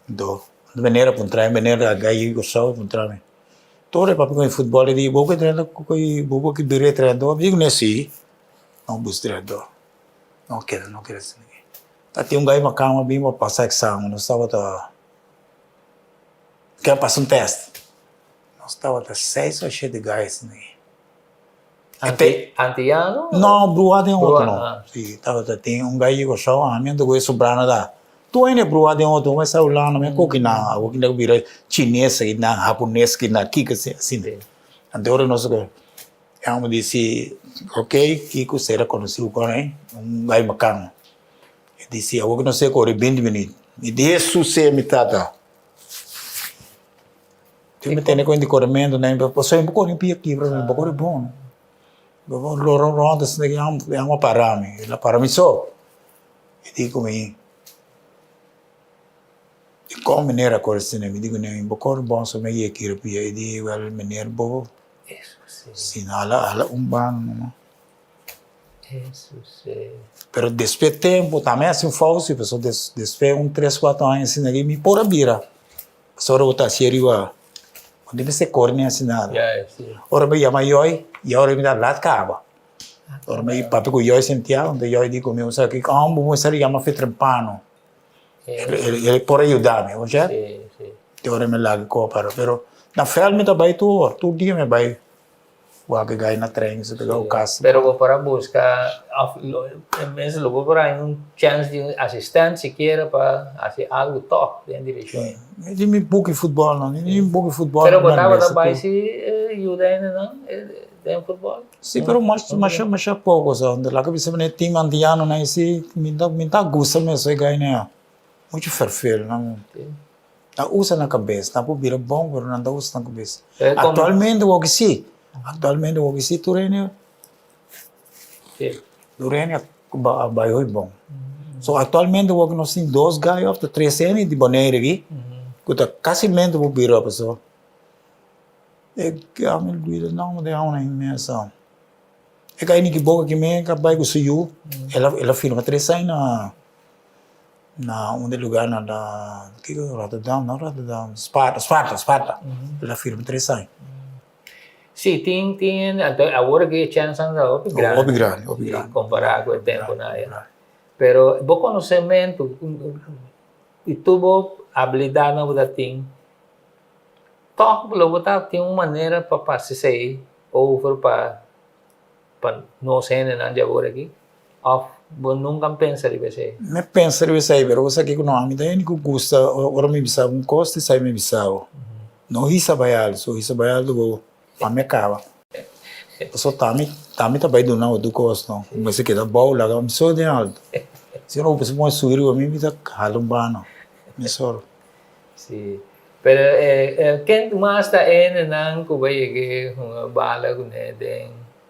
Anto meneer a puntra mi, meneer a gai Kòrsou a puntra mi, tur e papia ku futbòl e di bo ke trena ku bo ke bira e trenador? Mi di ku si, no bus trenador. No kere, no kere asina aki. Ta tin un gai makan a bin pa pasa examen, nos tabata ke a pasa un test. Nos tabata seis o shete gai asina aki. Anti, antiano? No, brua den otro no. Si, tabata tin un gai di Kòrsou, ami anto ku e sobrano ta. Tur hende brua den otro, un esta hulanda, mi a koki nan, awor ki nan bira chines aki nan, hapones aki nan, kiko asina. Anto ora nos E homber di si, Ok, kiko sera konosí ku kòne un gai makan. E di si, Awor ku nos a kore binti minüt. Mi di, Hesus sea mi tata! Tin mi tene kuenta di korementu nan, pasobra mi por kore un pia kibra, mi por kore bon. Mi por lora un rònt asina e homber a para mi, el a para mi so. E di ku mi, Dikon meneer a kore asina? Mi di ku mi por kore bon so mi a yega kibra pia. E di, Wèl meneer bo. Si no hala hala un banda no. Pero despues tempo tambe a hasi un fout si pasobra despues un tres cuatro aña asina aki mi por a bira pasobra bo ta haci ariba bo no mester core ni haci nada. Ora mi yama Yoy y ora mi ta lat caba ora mi papia cu Yoy Santiago enton Yoy di cu mi kiko bo mester yama Fetrempano El por a yuda mi, oye? Te ora mi laga kopa, pero na veld mi ta bai tur ora, tur dia mi bai wak e gai na trein, si ta kas. Pero bo por a buska of en bes lo bo por a haña un chèns di un asistent sikiera pa hasi algu tòg den direkshon. Mi tin mi buki futbòl no, mi tin mi buki futbòl. Pero bo tabata bai si yuda hendenan? den futbòl? Si, pero masha masha masha poko sa. Laga bisa manera team antianonan esi mi ta mi ta gusta mes e gainan. Muchu ferfel nan. Ta usa nan kabes, nan por bira bon pero nan ta usa nan kabes. Aktualmente wou ki si, aktualmente wou ki si tur hende, tur hende a bai hopi bon. So aktualmente wou ki nos tin dos gai òf ta tres hende di Bonaire aki ku ta kasimente por bira pasobra e mi olbida nòmber di e mesa. E gai ni ki boka ki men a bai ku su yu, el a firma tres aña na. Na un di lugarnan na kiko Rotterdam no Rotterdam Sparta Sparta Sparta el a firma tres aña. Si tin tin anto awor aki e chènsnan ta hopi grandi. Hopi grandi hopi grandi. Kompará ku e tempunan aya. Pero bo konosementu i tur bo abilidatnan ku bo ta tin tòg lo bo ta tin un manera pa pasa esei over pa Pa nos hendenan di awor aki? Of bo nunca a pensa riba esei? Mi a pensa riba esei, pero bo sa kiko no, ami ta hende ku gusta ora mi bisa un kos, esei mi bisa bo. No hisa bai alto, so hisa bai alto bo pa mi a kaba. Pasobra ta mi, ta mi ta bai duna bo tur kos no. Mi mester keda abou laga mi so den alto. Si no bo pasa pon subi riba mi, mi ta hala un bano, mi solo. Sí. Pero ken mas ta e hendenan ku bo a yega hunga bala kuné den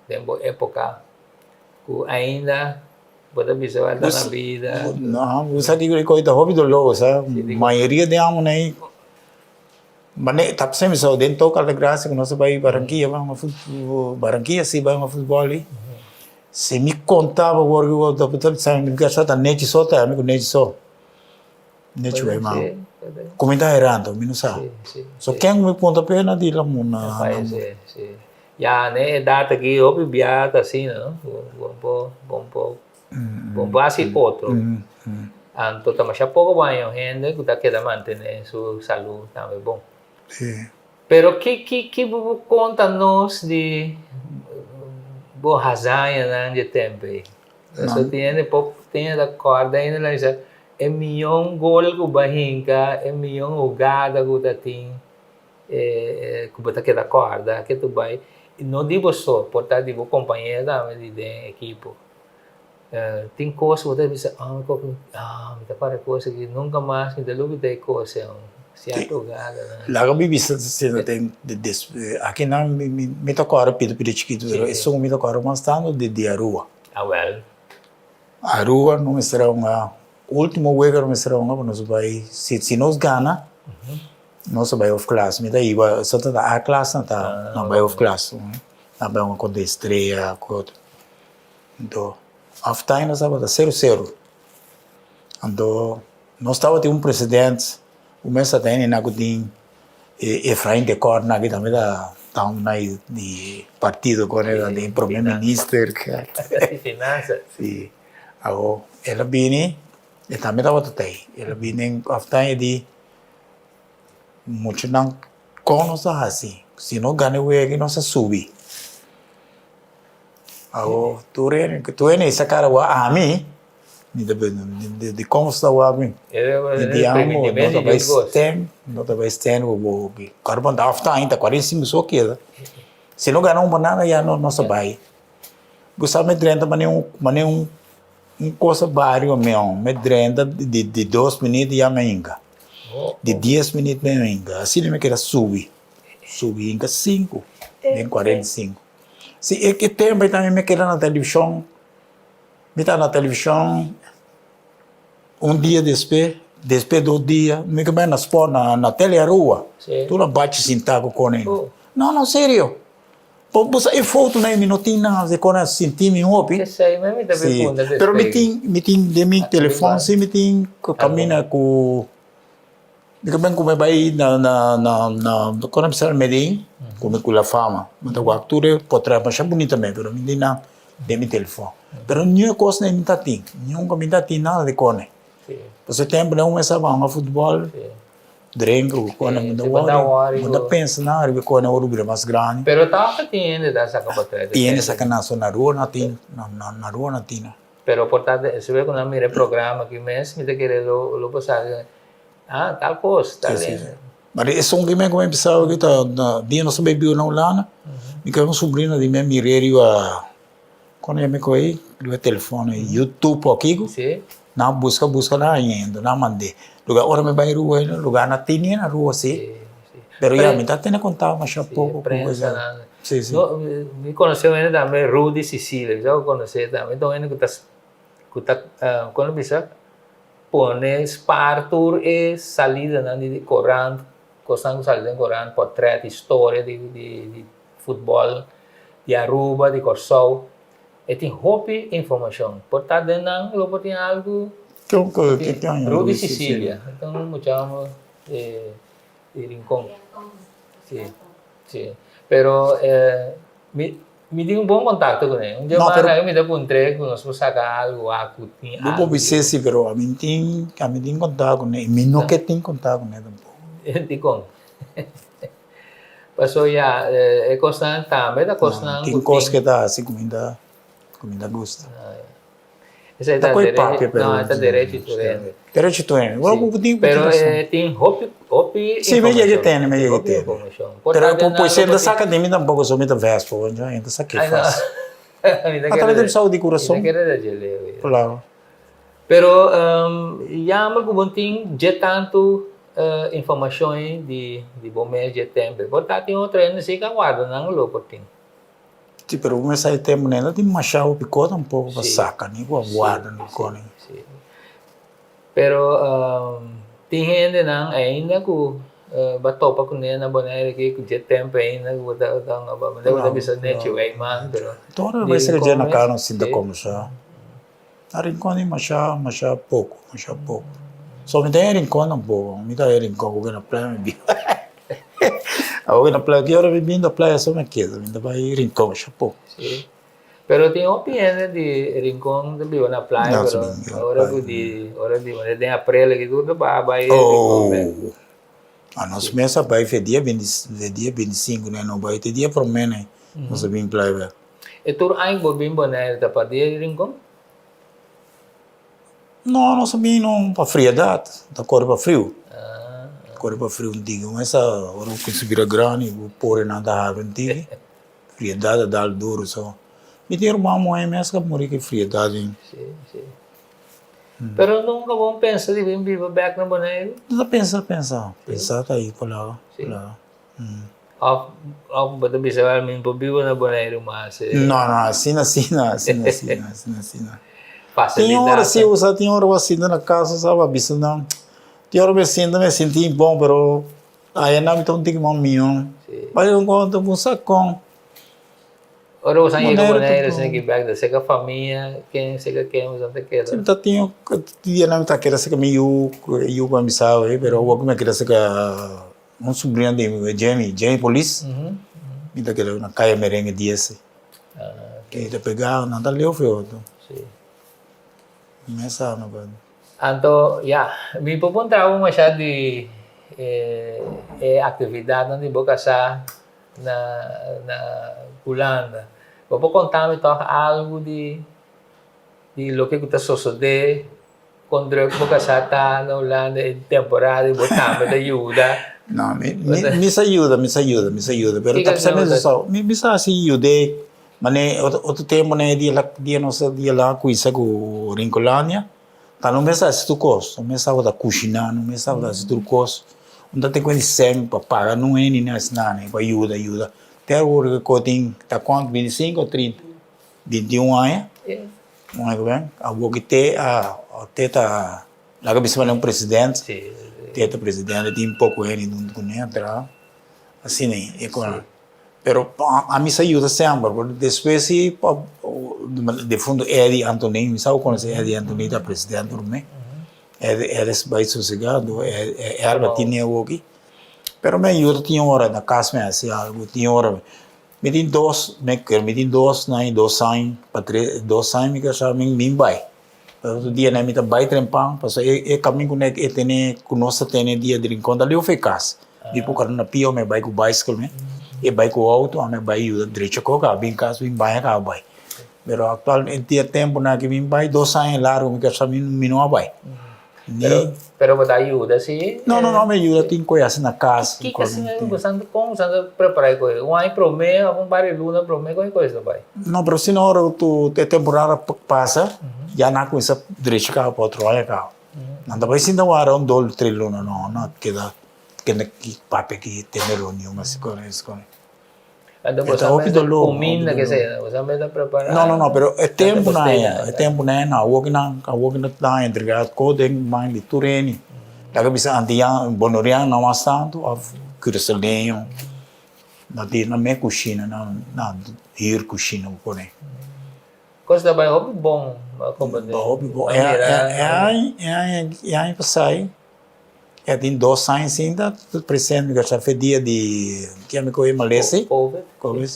den bo époka ku ainda bo ta bisa bo ta na bida? No, bo sa kiko e ta hopi doló, bo sa. Mayoria di amonan ei mane ta p'esei mi sa den Toca Altagracia ku nos a bai Barranquilla bai hunga futbol, Barranquilla si bai hunga futbol ei. Si mi konta bo awor bo ta bisa mi ta nechi so ta ami ku nechi so. Nechi bai ma ku mi ta herando mi no sa so ken ku mi punta p'e na di lamun na Si si ya ne edat aki hopi bia ta asina no bo por bo por bo por hasi otro anto ta masha poko bo haña un hende ku ta keda mantene su salu tambe bon pero ki ki ki bo por konta nos di bo hazañanan dje tempo ei Pasobra tin hende por tin hende ta kòrda ainda nan bisa e mion gol ku bo a hinka, e mion hugada ku ta tin ku bo ta keda kòrda ke tu bai. I no di bo so, por ta di bo kompañero tambe di den ekipo. Tin kos ku bo ta bisa, ah mi ah mi ta kòrda e kos aki, nunka mas mi ta lubida e kos ei, sierto hugadanan. Laga mi bisa aki nan mi ta kòrda pida pida chikitu pero esun mi ta kòrda mas tantu di Aruba. Awel. Aruba no mester a hunga ultimo wega no mester a hunga pa nos bai si si nos gana nos a bai hoofdklas mi ta iba so ta A klas nan ta nan bai hoofdklas nan bai hunga kontra Estrella ku otro anto half time nos tabata sero sero anto nos tabatin un president un mes ta tene nan ku tin Efrain de Kort nan aki tambe ta ta un nai di partido con el di prome minister. Di finansa. Si. Awo el a bini e tambe tabata ta ei. El a bini den aftan e di muchanan kon nos ta hasi si no gana e wega nos a subi. Awo tur hende tur hende sa kara wak ami. Mi ta pensa, di kon sta wak mi? Mi di amo, no ta bai stem, no ta bai stem ku bo hopi. Kòrda bo ta afta ainda, 45 so keda. Si no gana un banana ya no sa bai. Bo sa mi drenta mane un, mane un, un cosa bario mi on. Mi drenta di di dos minüt ya mi a hinka. Di dies minüt mi a hinka. Asina mi keda subi, subi hinka sinku, den 45. Si e tempo ei tambe mi keda na televishon. Mi ta na televishon un dia despe, despe dos dia, mi ke bai na sport na na tele Aruba. Tur a bachi sinta ku kone. No, no, serio. Bo bo sa e fotonan ei mi no tin nan di kone a sinti mi hopi. Si, pero mi tin, mi tin den mi telefon si mi tin kaminda ku. Mi ta ben ku mi bai na na na na kon a bisa Medellin ku mi ku La Fama mi ta wak tur e potrèt masha bunita mes pero mi tin nan den mi telefòn pero niun e kos mi ta tin nunka mi ta tin nada di kone pasobra e tempu nan un mester a hunga futbòl drenka ku kone mi ta wòri mi ta pensa nan riba e kone ora bira mas grandi. Pero tabata tin hende ta saka potrèt. Tin hende saka nan so na rua nan tin na rua nan tin. Pero por ta si bo ku nan mira e programa aki mes mi ta kere lo lo por sa. Ah, tal kos, tal Sí, sí. Maar esun ki men ku mi bisa aki ta na dia nos a bai biba na Hulanda. Mi kere un sobrino di mi a mir'é riba, kon yama e kos ei? Riba telefòn ei, YouTube o kiko. Nan a buska buska nan a yendo, nan a mand'é. Lugar ora mi bai Aruba ei, lugar no tin ni na Aruba si. Pero ya, mi ta tene kontakto masha poko ku esei. Si, si. Mi konosé un hende tambe, Rudy Cicilia, mi sa ku bo konosé tambe. Ta un hende ku ta, ku ta, kon lo bisa? Pone spaar tur e salidanan di korant, kosnan ku sali den korant, pòtrèt, historia di di futbòl di Aruba, di Kòrsou. E tin hopi informashon. Por ta den nan lo por tin algu. Rudy Cicilia, e ta un mucha di Rincon. Si, si. Pero mi Mi tin un bon contacto cu ne. Un dia mas awe mi ta puntr'e cu nos por saca algo wak cu tin algo. Bo por bis'é si, pero ami no tin, ami tin contacto cu ne y mi no ke tin contacto cu ne tampoco. Dicon? Paso ya, e cosnan tambe ta cosnan cu tin. Tin cos ke ta haci cu mi ta, cu mi ta gusta. Esei ta derecho, no, e ta derecho di tur hende. Derecho di tur hende. Bueno, ku tin Pero e tin hopi, hopi informacion. Si, mi yega tene, mi yega tene. Pero ku por si e ta saka di mi tampoco so mi ta vèrs for, e ta saka e fácil. A tabata di sabi di kurason. Mi ta kere ta dje leu, ya. Claro. Pero jammer ku bo tin dje tantu informacion di bo mes dje tempo. Por ta tin otro hende si ka warda nan lo por tin. Si, pero bo mester e tempu no tin masha hopi kos tampoco pa saka ni pa warda ni kos. Si, si. Pero tin hendenan ainda ku bo a topa kuné na Bonaire aki ku dje tempu ainda ku bo ta bo ta bisa nechi wey man pero. Tur e bes dje na kara no sinta kombersá. Na Rincon tin masha masha poko masha poko. So mi ta den Rincon tampoco mi ta den Rincon ku na playa mi biba awor ku na playa ki ora mi bin na playa so mi keda mi ta bai Rincon masha poko. Si pero tin hopi hende di Rincon ta biba na playa pero ora ku di ora di den aprel aki tur ta baha bai Rincon bek. Oh anos mes a bai fe dia binti fe dia 25 ne no bai te dia prome ne nos a bin playa bek. E tur aña ku bo bin Bonaire ta pa dia di Rincon? No, nos a bin no pa friedat, ta kore pa friu. Kore pa friu un tiki. Esa ora bo kuminsa bira grandi, bo porenan ta habri un tiki, friedat ta dal duru. So, mi tin ruman muhé mes ku a muri ku e friedat ei. Si, si. Pero nunka bo pensa di bin biba bèk na Boneiru? No ta pensa, pensa. Pensa ta ei palabra, palabra. Of of bo ta bisa wel mi por biba na Boneiru mas. No, no, asina asina, asina asina, asina asina. Tin ora si usa, tin ora bo a sinta na casa sa bo a bisa nan, tin ora mi a sinta mi a sinti bon pero ayana mi ta un tiki mas mihó. Bai un konta bo sa kon. Ora bo san yega Boneiru asina ki bek ta seka famia ken seka ken bo san ta keda. Si mi ta tin dianan mi ta keda seka mi yu, yu ku a bisa awe pero awor ku mi a keda seka. Un sobrino di mi, Jamie, Jamie Polis, mi ta keda na Kaya Merengue dies. E ta pega, nan ta leu feo to. Mesa no pa. Anto, ya, mi por puntra bo masha di e aktividatnan di bo kasá na na Hulanda. Bo por konta mi tòg algu di di loke ku ta sosodé Kon druk bo kasá ta na Hulanda e temporada i bo tambe ta yuda. No, mi, mi, mi sa yuda, mi sa yuda, mi sa yuda, pero ta p'esei mi sa, mi, mi sa hasi yud'é, manera otro, otro tempu nan e dia la, dia nos a dia la kuinsa ku Rincolandia, ta no mes a hasi tur kos, no mes tabata kushiná, no mes tabata hasi tur kos, no ta tin kuenta di sèn pa paga nun hende ni hasi nada, pa yuda, yuda, te awor ke kos tin ta kuantu, 25 o 30? 21 aña. Mooi ku ben. Awor ki te a te ta laga bisa manera un president. Te ta president e tin poko hende huntu kuné a traha. Asina e kon. Pero ami sa yuda semper porque despues si defunto Eddy Antonin mi sa bo konosé Eddy Antonin ta president promé. Eddy Eddy a bai sosega Elba tene awoki. Pero mi a yuda tin ora na kas mi a hasi algu tin ora. Mi tin dos, mi ker mi tin dos na i dos aña pa tres, dos aña mi kasa mi mi bai. Pero otro dia mi ta bai trempan pasobra e e kamin ku e tene ku nos ta tene dia di Rincon ta leu for e kas. Mi por kara na pia mi bai ku baiskel mi, e bai ku outo ami a bai yuda drecha koko a bin kas bin baña kaba bai. Pero aktualmente e tempunan aki mi bai dos aña largu mi kasa mi no a bai. Ni. Pero bo ta yuda si? No, no, no, mi yuda tin koe hasi na kas. Kiko asina bo san kon bo san ta prepara e koe? Un aña prome of un par di luna prome kon e koe ta bai? No, pero si no ora ku e temporada pasa ya nan a kuminsa drecha kaba pa otro aña kaba. Nan ta bai sinta wara un dos tres luna no, nan keda kende ki papia ki tene reunion asi kon es kon. Anto bo sa mester kuminda ke sea, bo sa mester prepara. No, no, no, pero e tempu nan aya, e tempu nan aya no, awor ki nan, awor ki nan ta entrega kos den man di tur hende. Laga bisa antian, bonorian no mas tantu of kurasaleño, nan tin nan mes kushina, nan nan hür kushina bo pone. Kos ta bai hopi bon, bo a komprende. Hopi bon, e aña, e aña, e aña pasai. E tin dos aña sin ta presente mi sa fe dia di kia mi kohe malesi. Covid. Covid.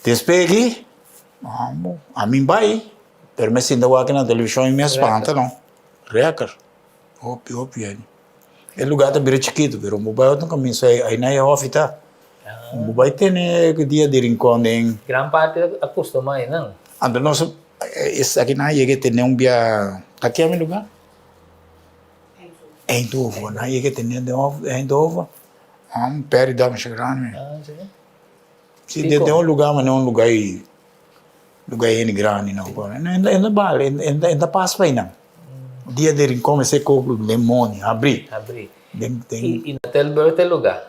Despues aki ami bai pero mi sinta wak na televishon i mi a spanta no. Reker. Hopi hopi hende. E lugar ta bira chikitu pero bo bai otro kaminda so ai na e hofi ta. Bo bai tene dia di Rincon den. Gran parti a kustuma einan. Anto nos esaki nan a yega tene un bia ta kia mi lugar? Eindhoven. Nan yega tene den Eindhoven. Un pèrdida masha grandi. Si den un lugar manera un lugar ei lugar hende grandi no. E ta bal e ta pas pa einan. Dia di Rincon mester koop den moni habri. I na Tilburg ta e lugar?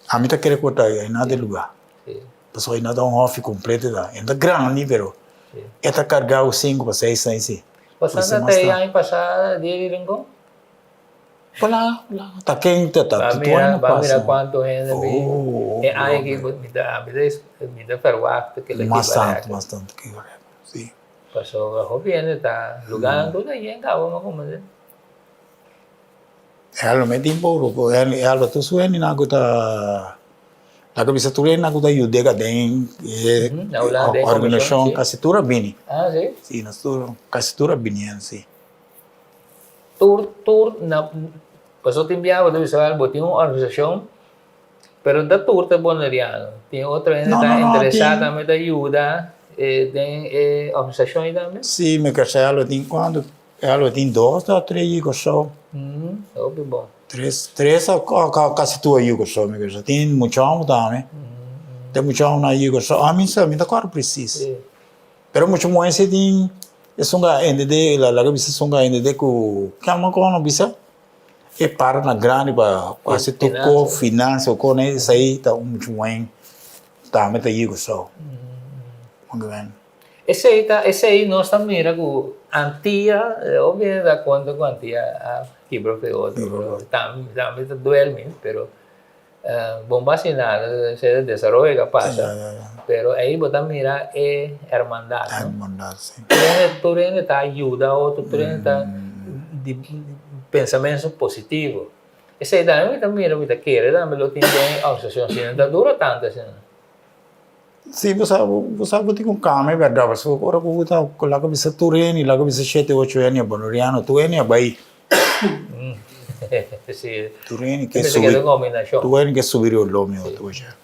Ami ta kere ku ta einan ta e lugar. Pasobra einan ta un hòfi kompleto ta. E ta grandi pero e ta kargá ku sinku pa seis aña si. Pasando ta e aña pasá dia di Rincon? Hola, hola. Ta ken ta ta Ba mira, ba mira kuantu hende bin. E aña aki mi ta mi ta verwachta kila ki Mas tantu, mas tantu ki barek, si. Pasobra hopi hende ta lugarnan tur ta yen kaba ma komo. E lo me tin poko, e lo tur su hendenan ku ta laga bisa tur hendenan ku ta yuda den e organisashon kasi tur a bini. Si nos tur kasi tur a bini si. Tur tur na pasobra tin biaha bo ta bisa bo tin un organisashon pero no ta tur ta boneriano tin otro hende ta interesá tambe ta yuda den e organisashon ei tambe. Si mi kasa lo tin kuantu E lo tin dos o tres yu Kòrsou. Hopi bon. Tres, tres o kasi tur yu Kòrsou mi kere. Tin mucha hòmber tambe. Tin mucha hòmber na yu Kòrsou. Ami sa, mi ta kòrda presis. Pero mucha muhé si tin esun ka entendé, laga bisa esun ka entendé ku kiamba ku nan bisa e partenan grandi pa hasi tur kos, finansa o kos, esei ta un mucha muhé tambe ta yu Kòrsou. Esei ta esei nos ta mira ku Antia hopi hende ta konta ku Antia a kibra ku e otro pero tambe ta duel mi pero bon pa hasi nada esei ta desaroyo ku a pasa pero ei bo ta mira e hermandad no tur hende ta yuda otro tur hende ta di pensamentu positivo esei tambe mi ta mira mi ta kere tambe lo tin den organisashon si no ta dura tantu asina. Si, bo sa, bo sa bo tin ku kama e bèrdat, pasobra ora ku bo ta laga bisa tur hende, laga bisa shete ocho hende a boneriano, tur hende a bai. Si. Tur hende ke subi, tur hende ke subi riba lomi otro oca.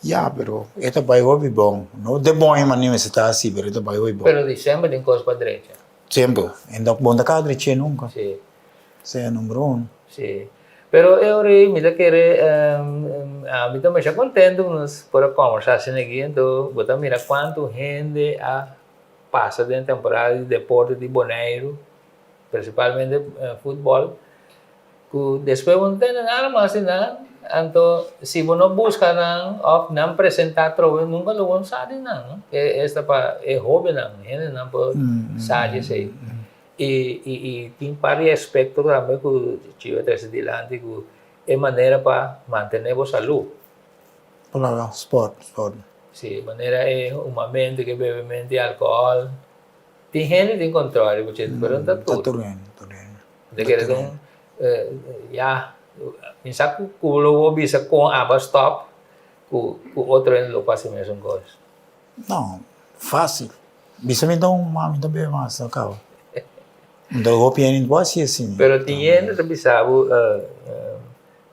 Ya, pero e ta bai hopi bon. No de bon e manera mester ta hasi, pero e ta bai hopi bon. Pero di semper tin kos pa drecha. Semper. E no bo no ta kaba drech'é nunka. Si. Sea number uno. Si. Pero e ora ei mi ta kere ami ta masha contento ku nos por a kòmbersá asina aki anto bo ta mira kuantu hende a pasa den temporada di deporte di Boneiru prinsipalmente futbòl ku despues bo no tende nada mas di nan anto si bo no buska nan òf nan presentá atrobe nunka lo bo no sa di nan esta pa e hóbennan hendenan por sa di esei. I i i tin par di aspekto tambe ku Chivo a trese dilanti ku e manera pa mantené bo salú. Palabra sport, sport. Sí, manera e humamentu ku e bebementu di alkohòl. Tin hende tin kòntròl riba dje, pero no ta tur. Ta tur hende, tur hende. Ta kere ta un ya, mi sa ku ku lo bo bisa kon aba stòp ku ku otro hende lo por hasi mesun kos. No, fácil. Bisa mi ta un mami ta bebe mas ta kaba. Nta hopi hende no por hasi asina. Pero tin hende ta bisa bo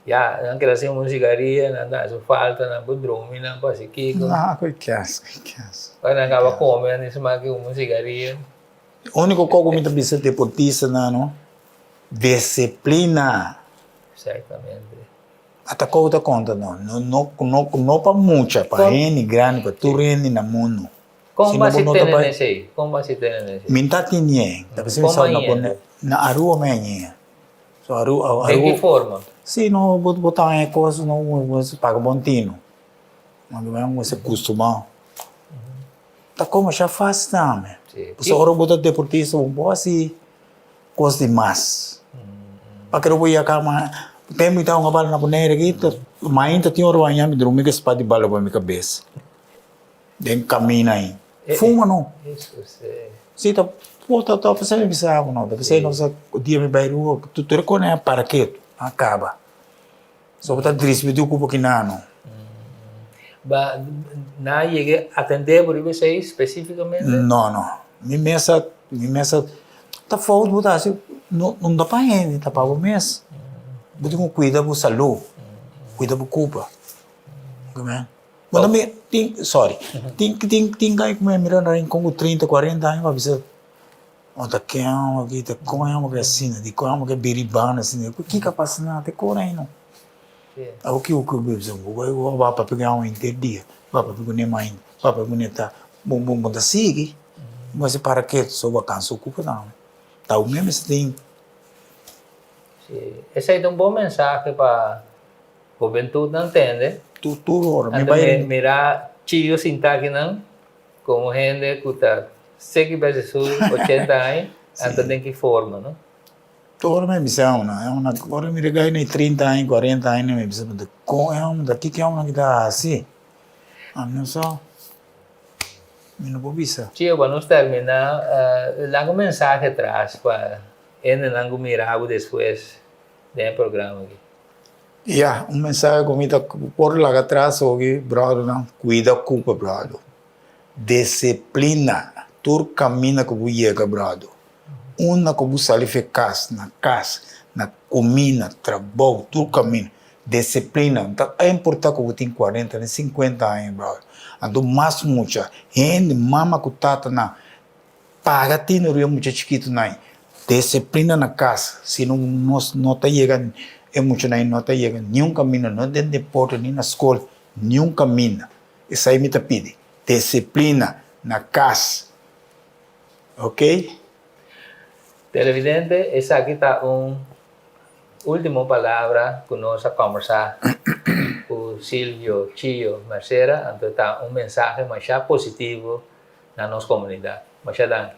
ya nan keda sin un sigaria nan ta hasi falta nan por drumi nan por hasi kiko. No, koe kes, koe kes. Ora nan kaba kome nan di smak un sigaria. Úniko kos ku mi ta bisa deportistanan no, disiplina. Exactamente. Ata kou ta konta no, no no no no pa mucha, pa hende grandi, pa tur hende na mundu. Kon Si no bo bo si no ta tene bai. nesei? Kon bo si tene nesei? Mi ta tinié, ta bisa mi Kon sa bo na hañ'é? pone na Aruba mi hañ'é. So Aruba Den ki Aruba forma? si no bo bo ta haña kos no bo paga bon tinu. Bo mester kustumá. Ta komo sha fásil tambe. Pasobra ora bo ta deportista bo por hasi kos di mas. Pakere bo yaka ma tempu mi ta hunga bala na Bonaire aki mainta tin ora baña mi drumi ku e spat di bala riba mi kabes den kaminda ahi. Fuma no. Si ta ta ta p'esei mi bisa bo no ta p'esei nos a dia mi bai rua tur e kos a para ketu a kaba. So bo ta drisbidú ku bo kinano. Ba nan a yega atendé bo riba esei spesífikamente? No, no. Mi mes a, mi mes a, ta fout bo ta hasi, no, no ta pa hende, ta pa bo mes. Bo tin ku kuida bo salú, kuida bo kurpa. Bo ta mira, tin, sorry, tin, tin, tin kai ku mi a mira na rincon ku trinta, kuarenta aña pa bisa. Bo ta ken aki, ta kon hende ke asina, di kon hende ke biri banda asina, kiko a pasa nan, te kor aino. Abo ki ku bisa, bo bai bo a papia ku nan henter dia, bo a papia ku ne mainta, bo a papia ku ne ta, bo bo ta sigui, bo mester para ketu, so bo a kansa okupa tambe. Ta bo mes mester tin. Si, esei ta un bon mensahe pa hubentutnan tende. Tur tur ora, mi bai. Mira Chio sinta akinan. Como hende cu ta seki bes Hesus ochenta aña, anto den ki forma, no? Tur ora mi bisa e homnan, e homnan, ora mi rega na e trinta aña, cuarenta aña, mi bisa, con e homnan ta, kiko e homnan ki ta haci? Ami no sa, mi no por bisa. Chio, pa nos termina, laga un mensahe atras pa hendenan cu mira bo despues den e programa aki. Ya, un mensahe ku mi ta por laga atras oki, bròdernan, kuida kupa, bròder. Disiplina tur kaminda ku bo yega, bròder. Unda ku bo sali for kas, na kas, na kuminda, trabou, tur kaminda. Disiplina. No ta importá ku bo tin kuarenta ni sinkuenta aña, bròder. Anto mas mucha, hende, mama ku tatanan, Paga tinu riba mucha chikitunan. Disiplina na kas, si no nos no ta yega, e muchanan no ta yega niun kaminda, no den deporte ni na skol, niun kaminda. Esei mi ta pidi, disiplina na kas. Ok? Televidente, esaki ta un ultimo palabra ku nos a kòmbersá ku Silvio Chio Mercera, anto ta un mensahe masha positivo na nos komunidat. Masha danki.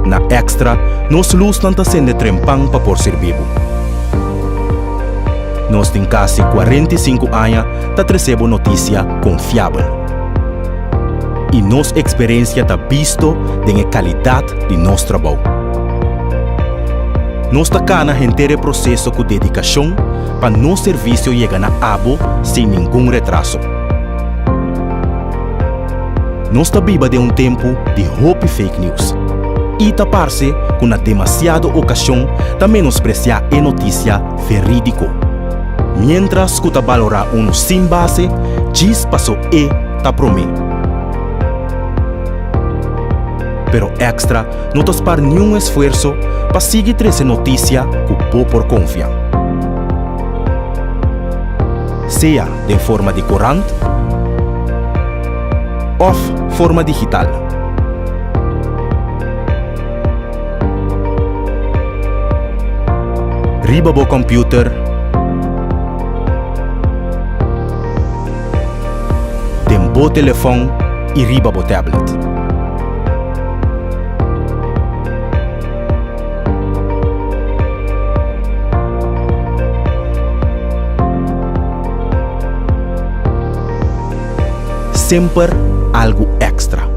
Na Extra, nos lusnan ta sende trempan pa por sirbi bo. Nos tin kasi 45 aña ta trese bo notisia konfiabel. I nos eksperensia ta bisto den e kalidat di nos trabou. Nos ta kana henter e proseso ku dedikashon pa nos servisio yega na abo sin ningun retraso. Nos ta biba den un tempu di hopi fake news i ta parse ku na demasiado okashon ta menospresiá e notisia verídiko. Miéntras ku ta balorá unu sin base djis paso e ta promé. Pero Extra no ta spar niun esfuerso pa sigui trese notisia ku bo por konfia. Sea den forma di korant òf forma digital. Riba bo kòmpiuter, den bo telefòn i riba bo tablet. Semper algu extra.